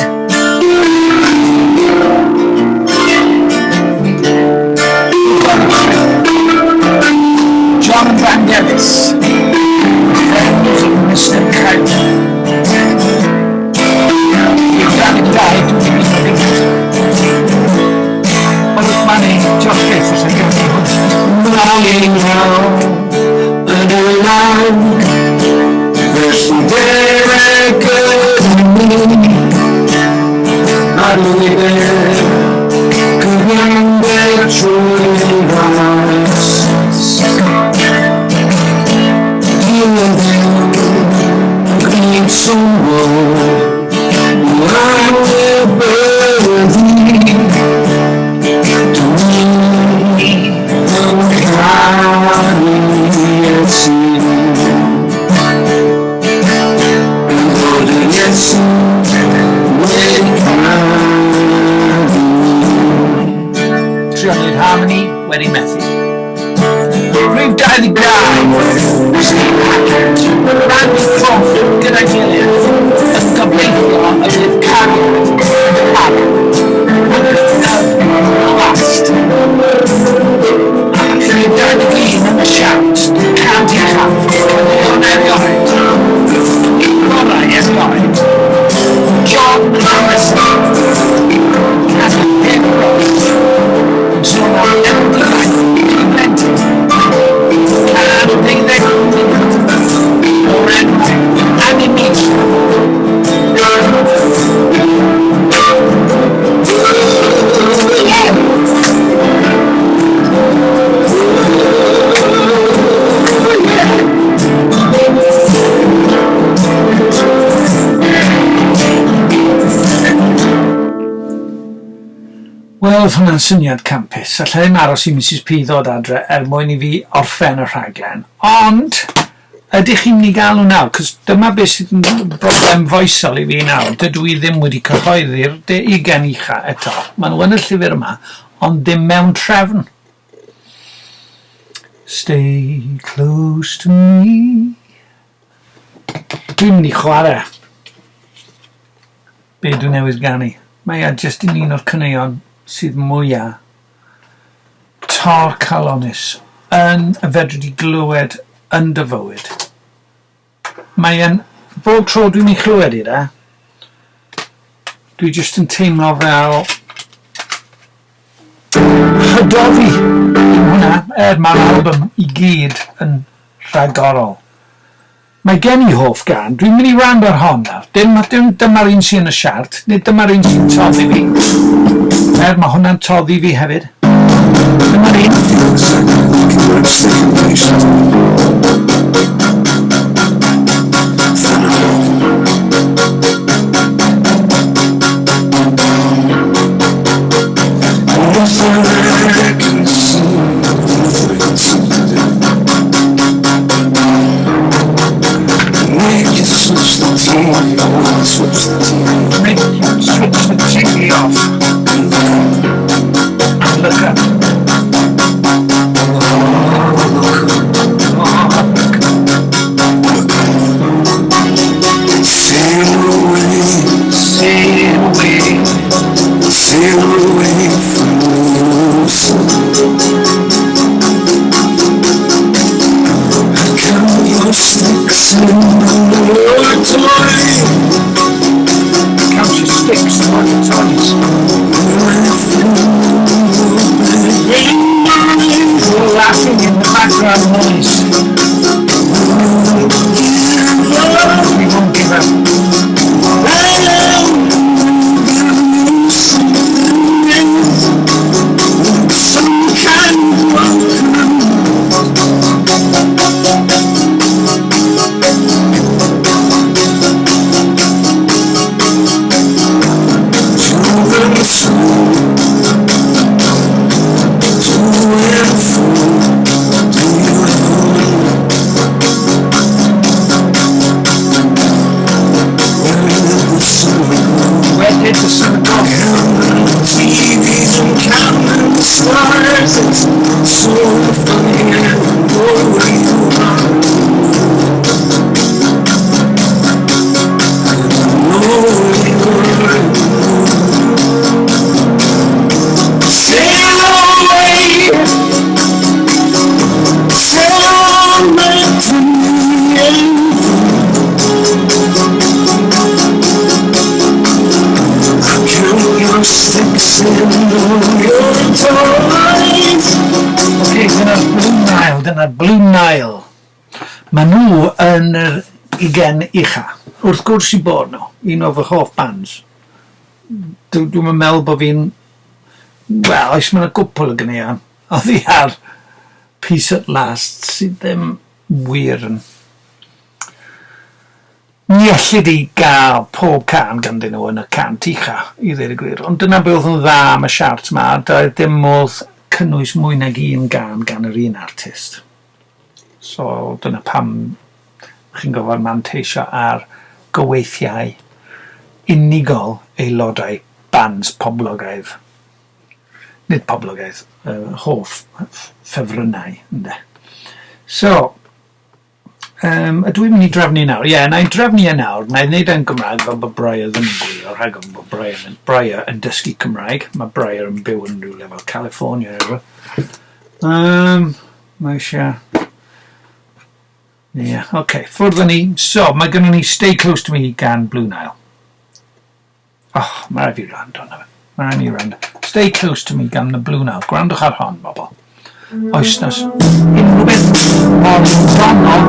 Speaker 1: er i methu. Rhif 22, Steve Hackett, Randy Crawford gyda'i gilydd yn gobeithio y bydd cariad yn para ac yn last. A rhif 21 yn y siart, 100 uchaf, caneuon erioed, gorau erioed, John Harrison, Cathy Ross, yn sôn am elderau, plentyn, cân 12 munud o'r enw Animation. Wel, oedd hwnna'n syniad campus. Alla i'm aros i Mrs P ddod adre er mwyn i fi orffen y rhaglen. Ond, ydych chi'n mynd i gael nhw nawr? Cos dyma beth sydd yn broblem foesol i fi nawr. Dydw i ddim wedi cyhoeddi'r 20 ucha eto. Maen nhw yn y llyfr yma, ond ddim mewn trefn. Stay close to me. Dwi'n mynd i chwarae be dwi newydd ganu. Mae e jyst yn un o'r caneuon sydd mwyaf torcalonnus yn y fedri di glywed yn dy fywyd. Mae e'n, bob tro dwi'n ei chlywed i de, dwi jyst yn teimlo fel hydofi yw hwnna, er mae'r album i gyd yn rhagorol. Mae gen i hoff gân, dwi'n mynd i wrando ar hon nawr. Dim, dim dyma'r un sy'n y siart, nid dyma'r un sy'n toddi fi. Er mae hwnna'n toddi fi hefyd. Dyma'r un.
Speaker 3: Second patient. Nothing I can see, nothing I can seem to do. Make you switch the TV off, switch the TV.
Speaker 1: Make you switch the TV off and look up. Oh, look up.
Speaker 3: Sail away,
Speaker 1: Sail away.
Speaker 3: Sail away from the ocean. I count your sticks and your toys.
Speaker 1: Count your sticks like your toys. You're laughing in the background noise. We won't give up.
Speaker 3: Some kind of To the soul, to and fro, do you Where did the summer go?
Speaker 1: Where did the summer go?
Speaker 3: Counting the TVs and counting the stars. It's so funny, I know where you are. I know where you are. Sail away, sail on back to me. I count your sticks and all your toys.
Speaker 1: Oce, dyna'r Blue Nile, dyna'r Blue Nile. Maen nhw yn yr 20 ucha. Wrth gwrs i bod nhw, un o fy hoff bands. Dwi'n meddwl bod fi'n... Wel, oes mae'n gwpl o ganeuon oddi ar Peace at Last sydd ddim wir yn... Ni ellid i gael pob cân ganddyn nhw yn y 100 ucha, i ddweud y gwir. Ond dyna beth oedd yn dda am y siart ma, doedd dim modd cynnwys mwy nag un gân gan yr un artist. So dyna pam chi'n gorfod manteisio ar gyweithiau unigol aelodau bands poblogaidd. Nid poblogaidd, hoff ffefrynnau, ynde. So, ydw i'n mynd i drefnu nawr? Ie, yeah, na i drefnu e nawr. Na i wneud e'n Gymraeg fel bod Briar ddim yn gwylio, rhag ofn bod Briar yn, Briar yn dysgu Cymraeg. Mae Briar yn byw yn rhywle fel California neu rhywbeth. Mae eisiau... Ie, yeah, oce, okay, ffwrdd â ni. So, mae gennym ni Stay Close to Me gan Blue Nile. Oh, mae rhaid fi wrando arno fe. Mae rhaid mi wrando. Stay Close to Me gan The Blue Nile. Gwrandwch ar hon, bobl. Oes na unrhyw beth mor donog,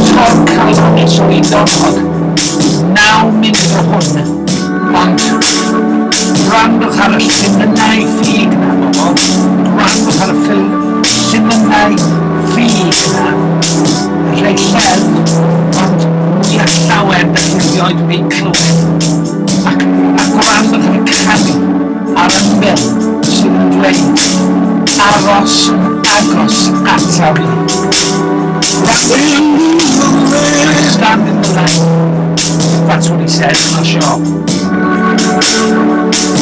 Speaker 1: torcalonnus o un donog. 9 munud o hwn. Ond gwrandwch ar y llinynnau ffug na, bobl. Gwrandwch ar y llinynnau ffug na. Y rhai lleddf, ond mwyaf llawer da chi erioed wedi clywed. Ac gwrandwch ar y canu a'r ymyl sydd yn dweud aros yn agos ata fi. Stand in the line. If that's what he said, I'm not sure.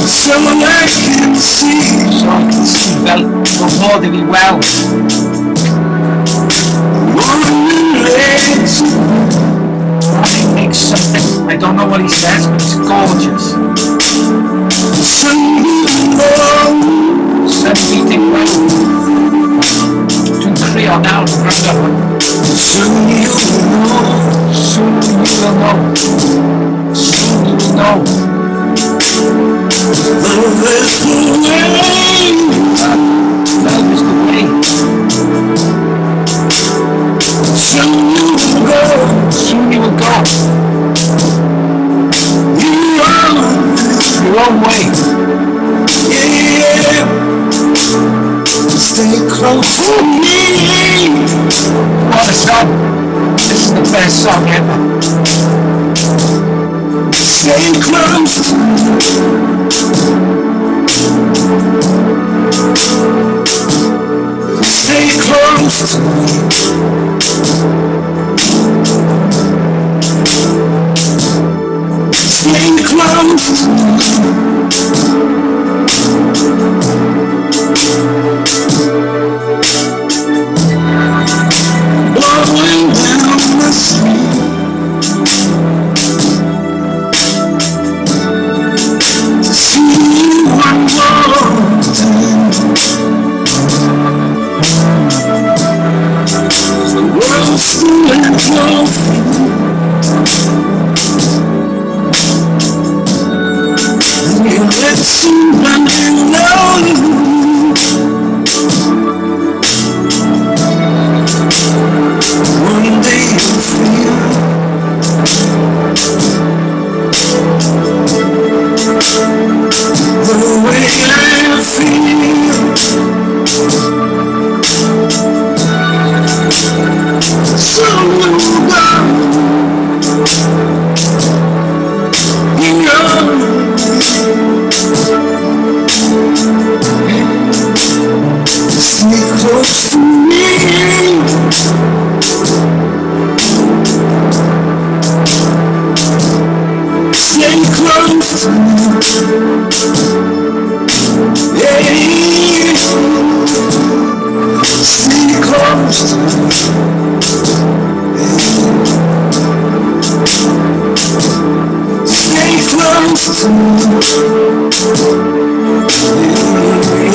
Speaker 3: So I can see.
Speaker 1: So I can see, fel bod modd i fi weld.
Speaker 3: One legs.
Speaker 1: Running makes something. I don't know what he says, but it's gorgeous.
Speaker 3: Sun below.
Speaker 1: Sun beating well. Dwi'n crio nawr, gwrando ar hwn.
Speaker 3: Soon you will know.
Speaker 1: Soon you will know. Soon you will know.
Speaker 3: Love is the way.
Speaker 1: Love is the way.
Speaker 3: Soon you will go.
Speaker 1: Soon you will go.
Speaker 3: You are.
Speaker 1: Your own way.
Speaker 3: Yeah. Stay close to me.
Speaker 1: What a song. This is the best song ever.
Speaker 3: Stay close to me. Stay close to me. Stay close to me. Blowing down the street. To see you one more time. The world's still at your feet. And you let somebody know you. One day you'll feel the way I feel. So you go in your Stay close to me. Stay close to me. Yeah. Stay close to me. Stay close to me.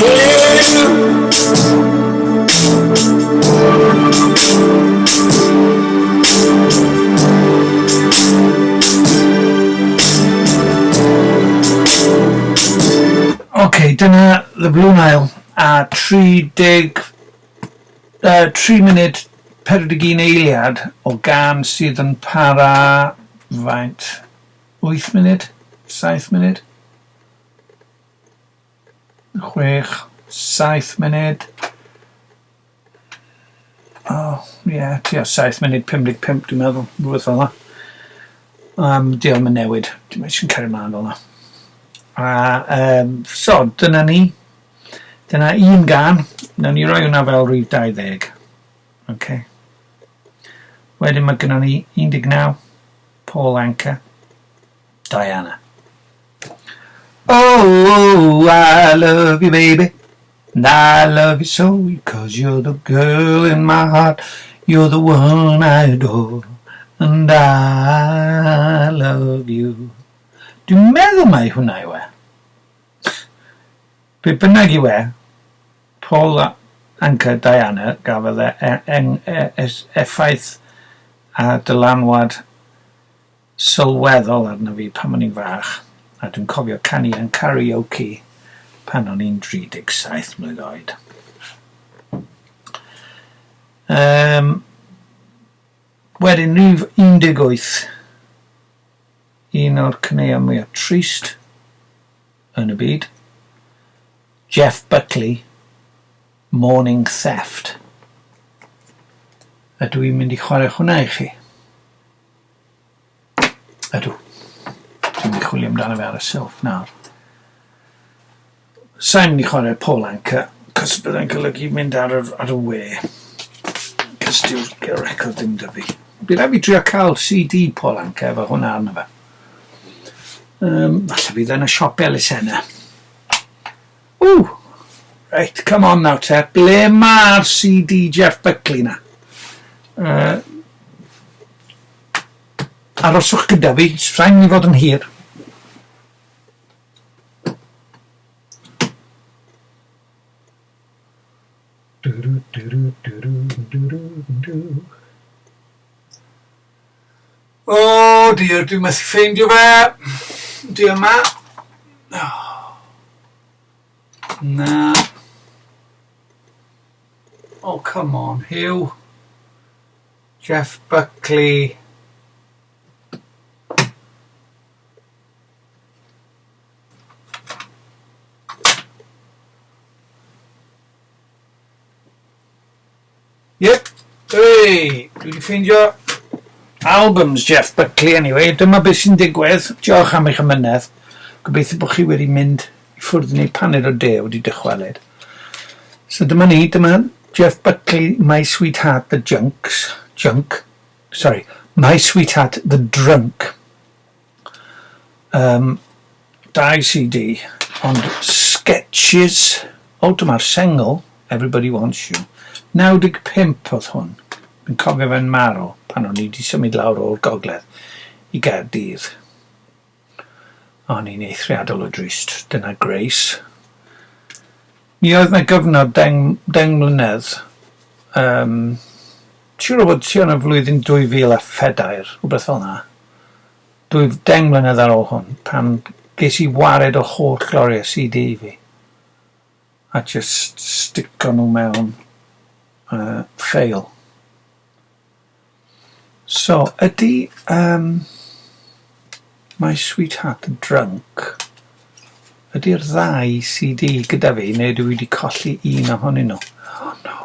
Speaker 3: Yeah.
Speaker 1: OK, dyna The Blue Nile a 30, 3 munud 41 eiliad o gân sydd yn para faint? 8 munud? 7 munud? 6, 7 munud. Oh, ie, yeah, tua 7 munud 55 dwi'n meddwl, rhywbeth fel 'na. Diolch yn newid, dwi'n eisiau cario mlaen fel 'na. A, so, dyna ni. Dyna un gân. Nawn ni roi hwnna fel rhif 20. Okay. Wedyn mae gennym ni 19, Paul Anka, Diana. Oh, I love you, baby. And I love you so, because you're the girl in my heart. You're the one I adore. And I love you. Dwi'n meddwl mai hwnna yw e. Be bynnag yw e, Paul Anka Diana gafodd e effaith a dylanwad sylweddol arno fi pan o'n i'n fach. A dwi'n cofio canu yn karaoke pan o'n i'n 37 mlwydd oed. Wedyn rhif 18, un o'r caneuon mwyaf trist yn y byd, Jeff Buckley, Morning Theft. A dwi'n mynd i chwarae hwnna i chi. Ydw. Dwi'n mynd i chwilio amdano fe ar y silff nawr. Sa'n mynd i chwarae Paul Anka, cos byddai'n golygu mynd ar y we. Cos dyw'r record ddim 'da fi. Bydd rhaid fi drio cael CD Paul Anka efo hwnna arno fe. Falle bydd yn y siop elusennau. Ww! Reit, come on now te. Ble mae'r CD Jeff Buckley na? Aroswch gyda fi, rhaid mi fod yn hir. Du, du, du, du, du, du, du. O dear, dwi'n methu ffeindio fe. Di yma. Oh. Na. Oh, come on, Hugh. Jeff Buckley. Yep. Hey, dwi wedi ffeindio albums Jeff Buckley anyway. Dyma beth sy'n digwydd. Diolch am eich amynedd. Gobeithio bod chi wedi mynd i ffwrdd i wneud paned o de wedi dychwelyd. So dyma ni, dyma Jeff Buckley, My Sweetheart the Junks. Junk. Sorry, My Sweetheart the Drunk. Dau CD, ond Sketches. O, dyma'r sengl, Everybody Wants You. 95 oedd hwn. Dwi'n cofio fe'n marw pan o'n i wedi symud lawr o'r gogledd i Gaerdydd. O'n i'n eithriadol o drist. Dyna Grace. Mi oedd 'na gyfnod 10 mlynedd, siŵr o fod tua yn y flwyddyn 2004, rhywbeth fel 'na. 10 mlynedd ar ôl hwn, pan ges i wared o holl loriau CD fi. A just stico nhw mewn ffeil. So, ydy My Sweetheart the Drunk, ydy'r ddau CD gyda fi, neu dwi wedi colli un ohonyn nhw? Oh no.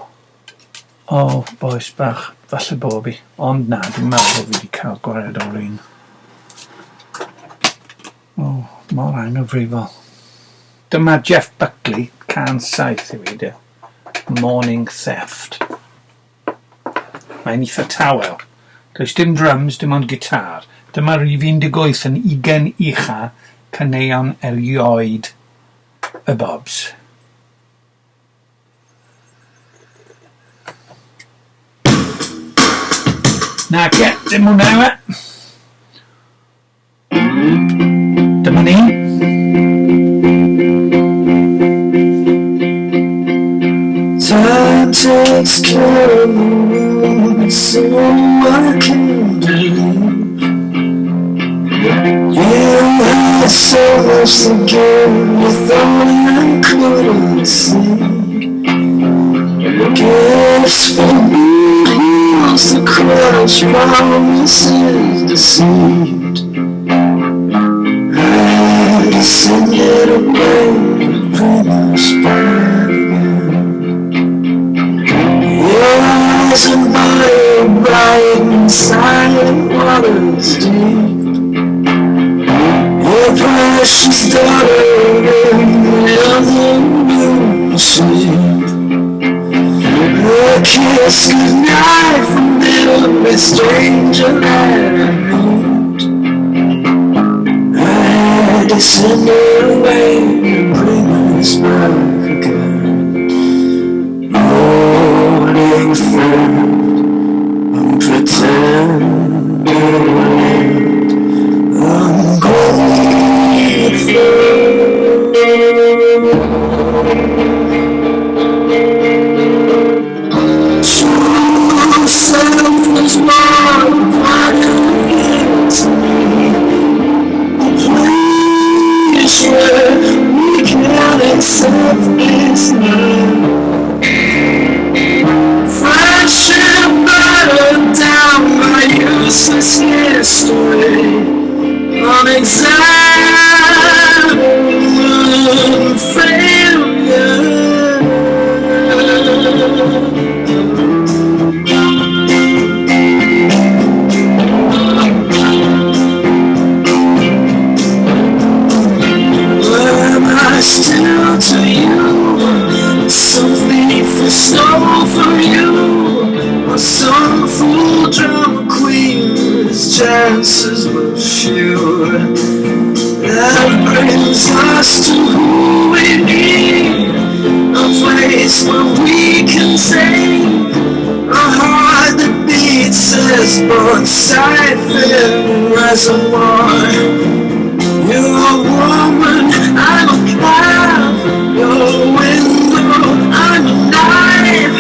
Speaker 1: Oh, bois bach, falle bo fi. Ond na, dwi'n meddwl bod fi wedi cael gwared o'r un. Oh, mor anghyfrifol. Dyma Jeff Buckley, 107 i fi, di. Morning Theft. Mae'n eitha tawel. Does dim drums, dim ond gitar. Dyma rhif 18 yn 20 ucha caneuon erioed y Bobs. Na, ce, dim hwnna yw e. Dyma ni.
Speaker 3: Time takes care of the wound, so I can believe. You had so much to give, you thought I couldn't see. Gifts for heels to crush, promises deceived. I send it away to bring us back again. Your eyes are fire bright and silent waters deep. Your precious daughter in the other room asleep. A kiss goodnight from every stranger that I meet. I had to send her away to bring us back again. So selfless love, to me. A place where we can accept this now. Friendship battered down by useless history. Unexamined failure. Am I still to you? Something for stole from you, or some fool drama queen whose chances were few. That brings us to who we need, a place where we can take a heart that beats as both siphon reservoir. You're a woman, I'm a calf. You're a window, I'm a knife.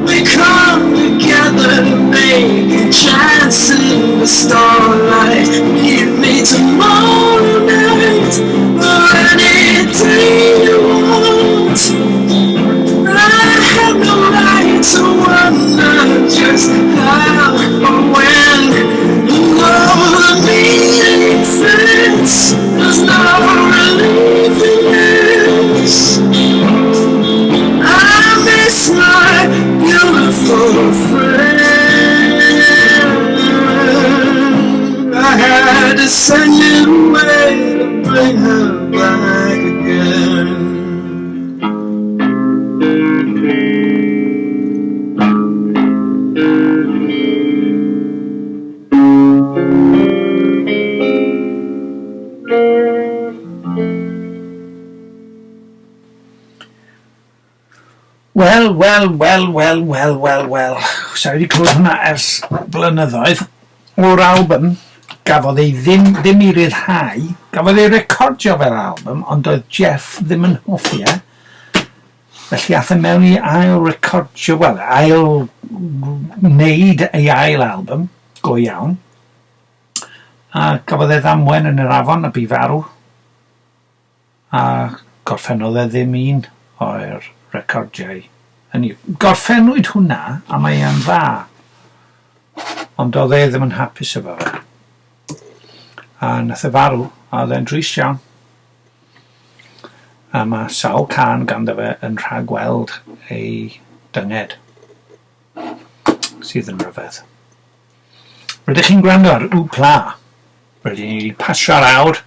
Speaker 3: We come together to make a chance in the starlight. Meet me tomorrow night, or any day you want. I have no right to wonder just how or when. Though the meaning fits, there's no relief in this. I miss my beautiful friend. I had to send you away to bring her back again.
Speaker 1: Wel, wel, wel, wel, wel, wel, wel. Sa i wedi clywed hwnna ers blynyddoedd. O'r album, gafodd ei ddim ei ryddhau, gafodd ei recordio fel album, ond oedd Jeff ddim yn hoffi e. Felly ath e mewn i ail recordio, wel, ail wneud ei ail album, go iawn. A gafodd e ddamwen yn yr afon a bu farw. A gorffennodd e ddim un o'r recordiau. Hynny, gorffennwyd hwnna, a mae e'n dda. Ond oedd e ddim yn hapus efo fe. A nath e farw, a oedd e'n drist iawn. A mae sawl cân ganddo fe yn rhagweld ei dynged, sydd yn rhyfedd. Rydych chi'n gwrando ar Wpla. Rydyn ni wedi pasio'r awr.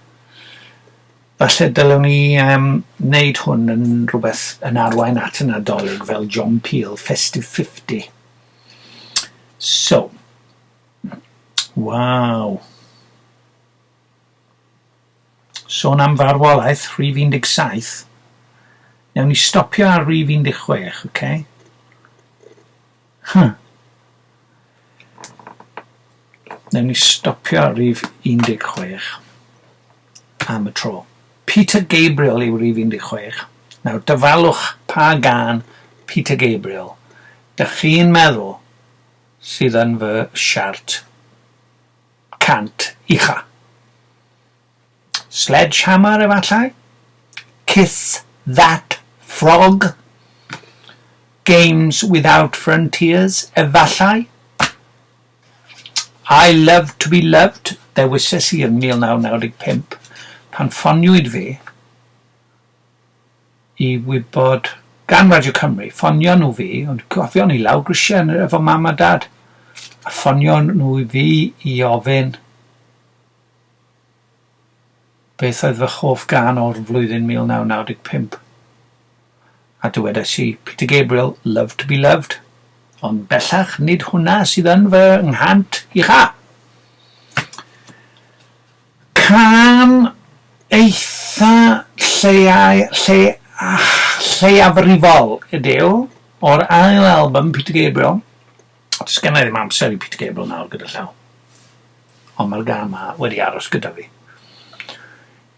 Speaker 1: Falle dylwn ni wneud hwn yn rhywbeth yn arwain at y Nadolig fel John Peel Festive 50. So, waw. Sôn am farwolaeth, rhif 17. Newn ni stopio ar rhif 16, oce? Huh. Newn ni stopio ar rhif 16 am y tro. Peter Gabriel yw rhif 16. Nawr, dyfalwch pa gân Peter Gabriel dych chi'n meddwl sydd yn fy siart 100 ucha. Sledgehammer efallai? Kiss That Frog? Games Without Frontiers efallai? I Love To Be Loved ddewises i yn 1995 pan ffoniwyd fi i wybod gan Radio Cymru, ffonio nhw fi, ond cofio ni lawr grisiau efo mam a dad, a ffonio nhw i fi i ofyn beth oedd fy hoff gân o'r flwyddyn 1995. A dywedais i, Peter Gabriel, Love to be Loved. Ond bellach nid hwnna sydd yn fy nghant ucha. Cân eitha lleiafrifol ydyw o'r ail album Peter Gabriel. Does gen i ddim amser i Peter Gabriel nawr gyda llaw. Ond mae'r gân 'ma wedi aros gyda fi.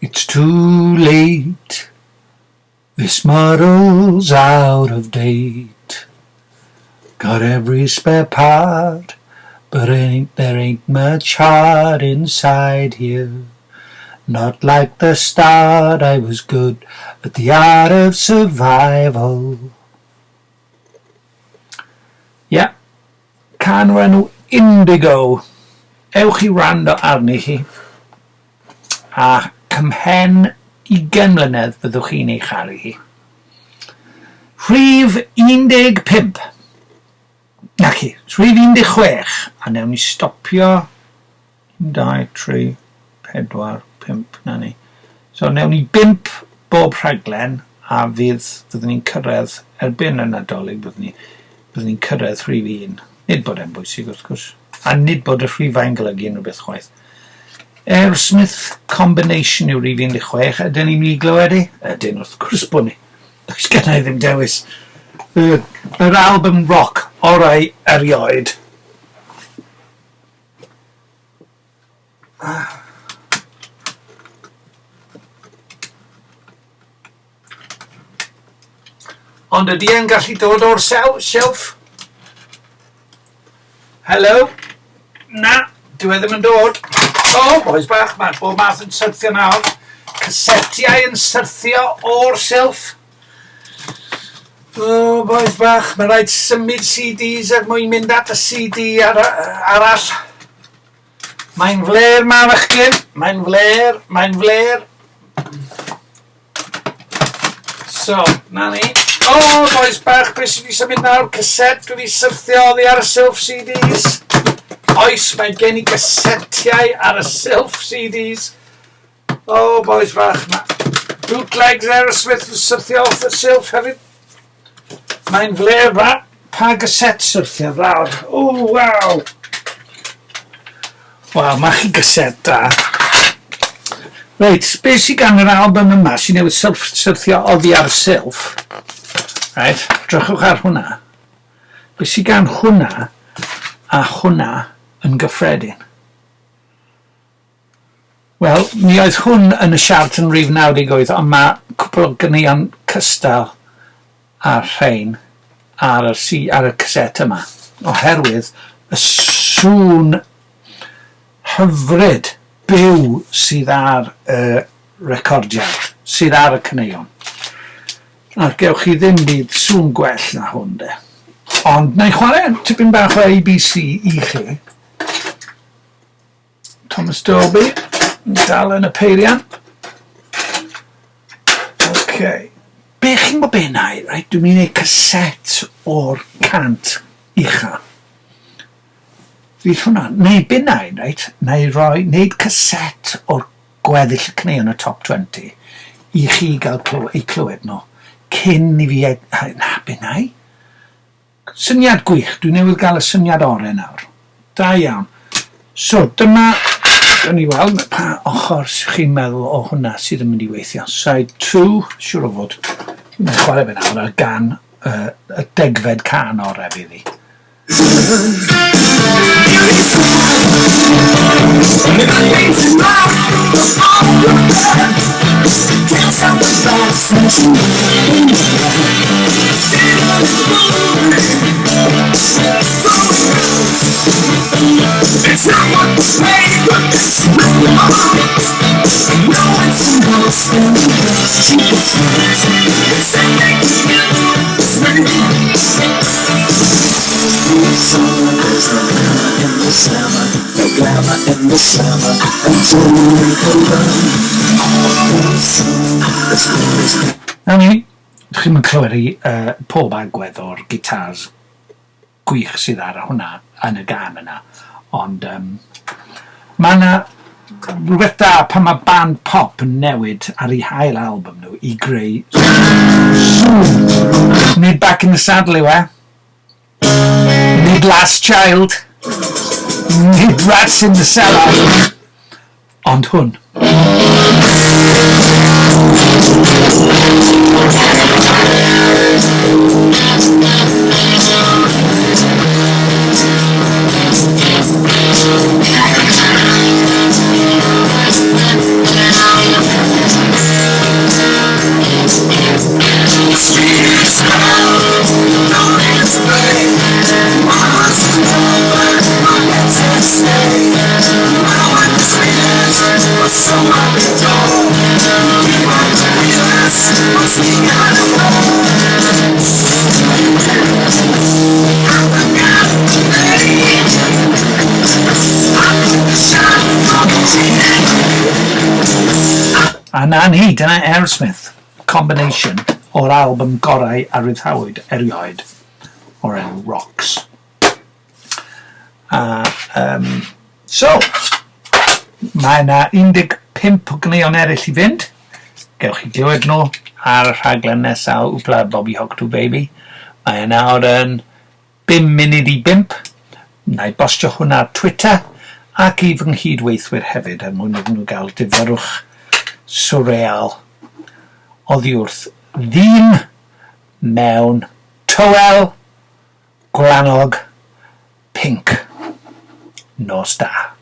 Speaker 1: It's too late. This model's out of date. Got every spare part, but there ain't much heart inside here. Not like the start, I was good at the art of survival. Yeah, cân o'r enw Indigo. Ewch i wrando arni hi. A cymhen 20 mlynedd fyddwch chi'n ei charu hi. Rhif 15. Naci, rhif 16. A newn ni stopio. 1, 2, 3, 4, 5, na ni. So newn ni 5 bob rhaglen a fyddwn ni'n cyrraedd erbyn y Nadolig, byddwn ni'n cyrraedd rhif 1. Nid bod e'n bwysig wrth gwrs. A nid bod y rhifau'n golygu unrhyw beth chwaith. Aerosmith Combination yw rhif 16. Ydyn ni'n mynd i glywed i? Ydyn, wrth gwrs bod ni. Does gen i ddim dewis. Yr album rock orau erioed. Ond ydy e'n gallu dod o'r shelf? Hello? Na, dyw e ddim yn dod. O, oh, boys bach, mae bob math yn syrthio nawr. Casetiau yn syrthio o'r silff. O, oh, boys bach, mae rhaid symud CDs er mwyn mynd at y CD arall. Mae'n fler, ma fachgen. Mae'n fler, mae'n fler. So, na ni. O, oh, boys bach, beth sydd wedi symud nawr? Cassette wedi syrthio oddi ar y silff CDs. Oes, mae gen i gasetiau ar y silff CDs. O, oh, boys bach, mae bootlegs Aerosmith yn syrthio off y silff hefyd. Mae'n fler fa. Pa gasette syrthio lawr? O, oh, waw. Wel, mae chi gasette da. Reit, beth sydd gan yr album yma sy'n newydd syrthio oddi ar y silff? Reit, drychwch ar hwnna. Beth sydd gan hwnna a hwnna yn gyffredin? Wel, mi oedd hwn yn y siart yn rhif 98, ond mae cwpl o ganeuon cystal a'r rhain ar y cassette yma, oherwydd y sŵn hyfryd byw sydd ar y recordiad, sydd ar y caneuon. A gewch chi ddim byd sŵn gwell na hwn, de. Ond na i chwarae tipyn bach o ABC i chi. Thomas Dolby, dal yn y peiriant. Okay. Be chi'n gwybod be na i, right? Dwi'n mynd i wneud cassette o'r 100 ucha. Fydd hwnna, neu be na i, right? Na i roi, wneud cassette o'r gweddill y caneuon y top 20 i chi gael eu clywed nhw cyn i fi... Na, be na i? Syniad gwych, dwi newydd gael y syniad orau nawr. Da iawn. So, dyma, gawn ni weld pa ochr chi'n meddwl o hwnna sydd yn mynd i weithio. Side 2, siŵr o fod. Mae'n chwarae fe nawr ar gan y 10fed can orau fydd hi.
Speaker 3: It's not what the paper is written on. No, it's the most and the best you can find. It's a make you There's no glamour in the summer, no glamour in the summer until we can run.
Speaker 1: Na ni, chi'n mynd clywed i pob agwedd o'r gitars gwych sydd ar hwnna yn y gan yna. Ond mae yna rhywbeth da pan mae band pop yn newid ar ei hail album nhw i greu sŵn. Nid Back in the Saddle yw e. Nid Last Child. Nid Rats in the Cellar. Ond hwn. A 'na ni, dyna Aerosmith, Combination o'r album gorau a ryddhawyd erioed o'r enw Rocks. A, so, mae yna 15 o ganeuon eraill i fynd. Gewch chi glywed nhw ar y rhaglen nesaf Wpla Bobby Hawk 2 Baby. Mae e nawr yn 4:05 munud. Na i bostio hwnna ar Twitter ac i fy nghydweithwyr hefyd er mwyn iddyn nhw gael difyrrwch swreal oddi wrth ddyn mewn tywel gwlanog pinc. Nos da.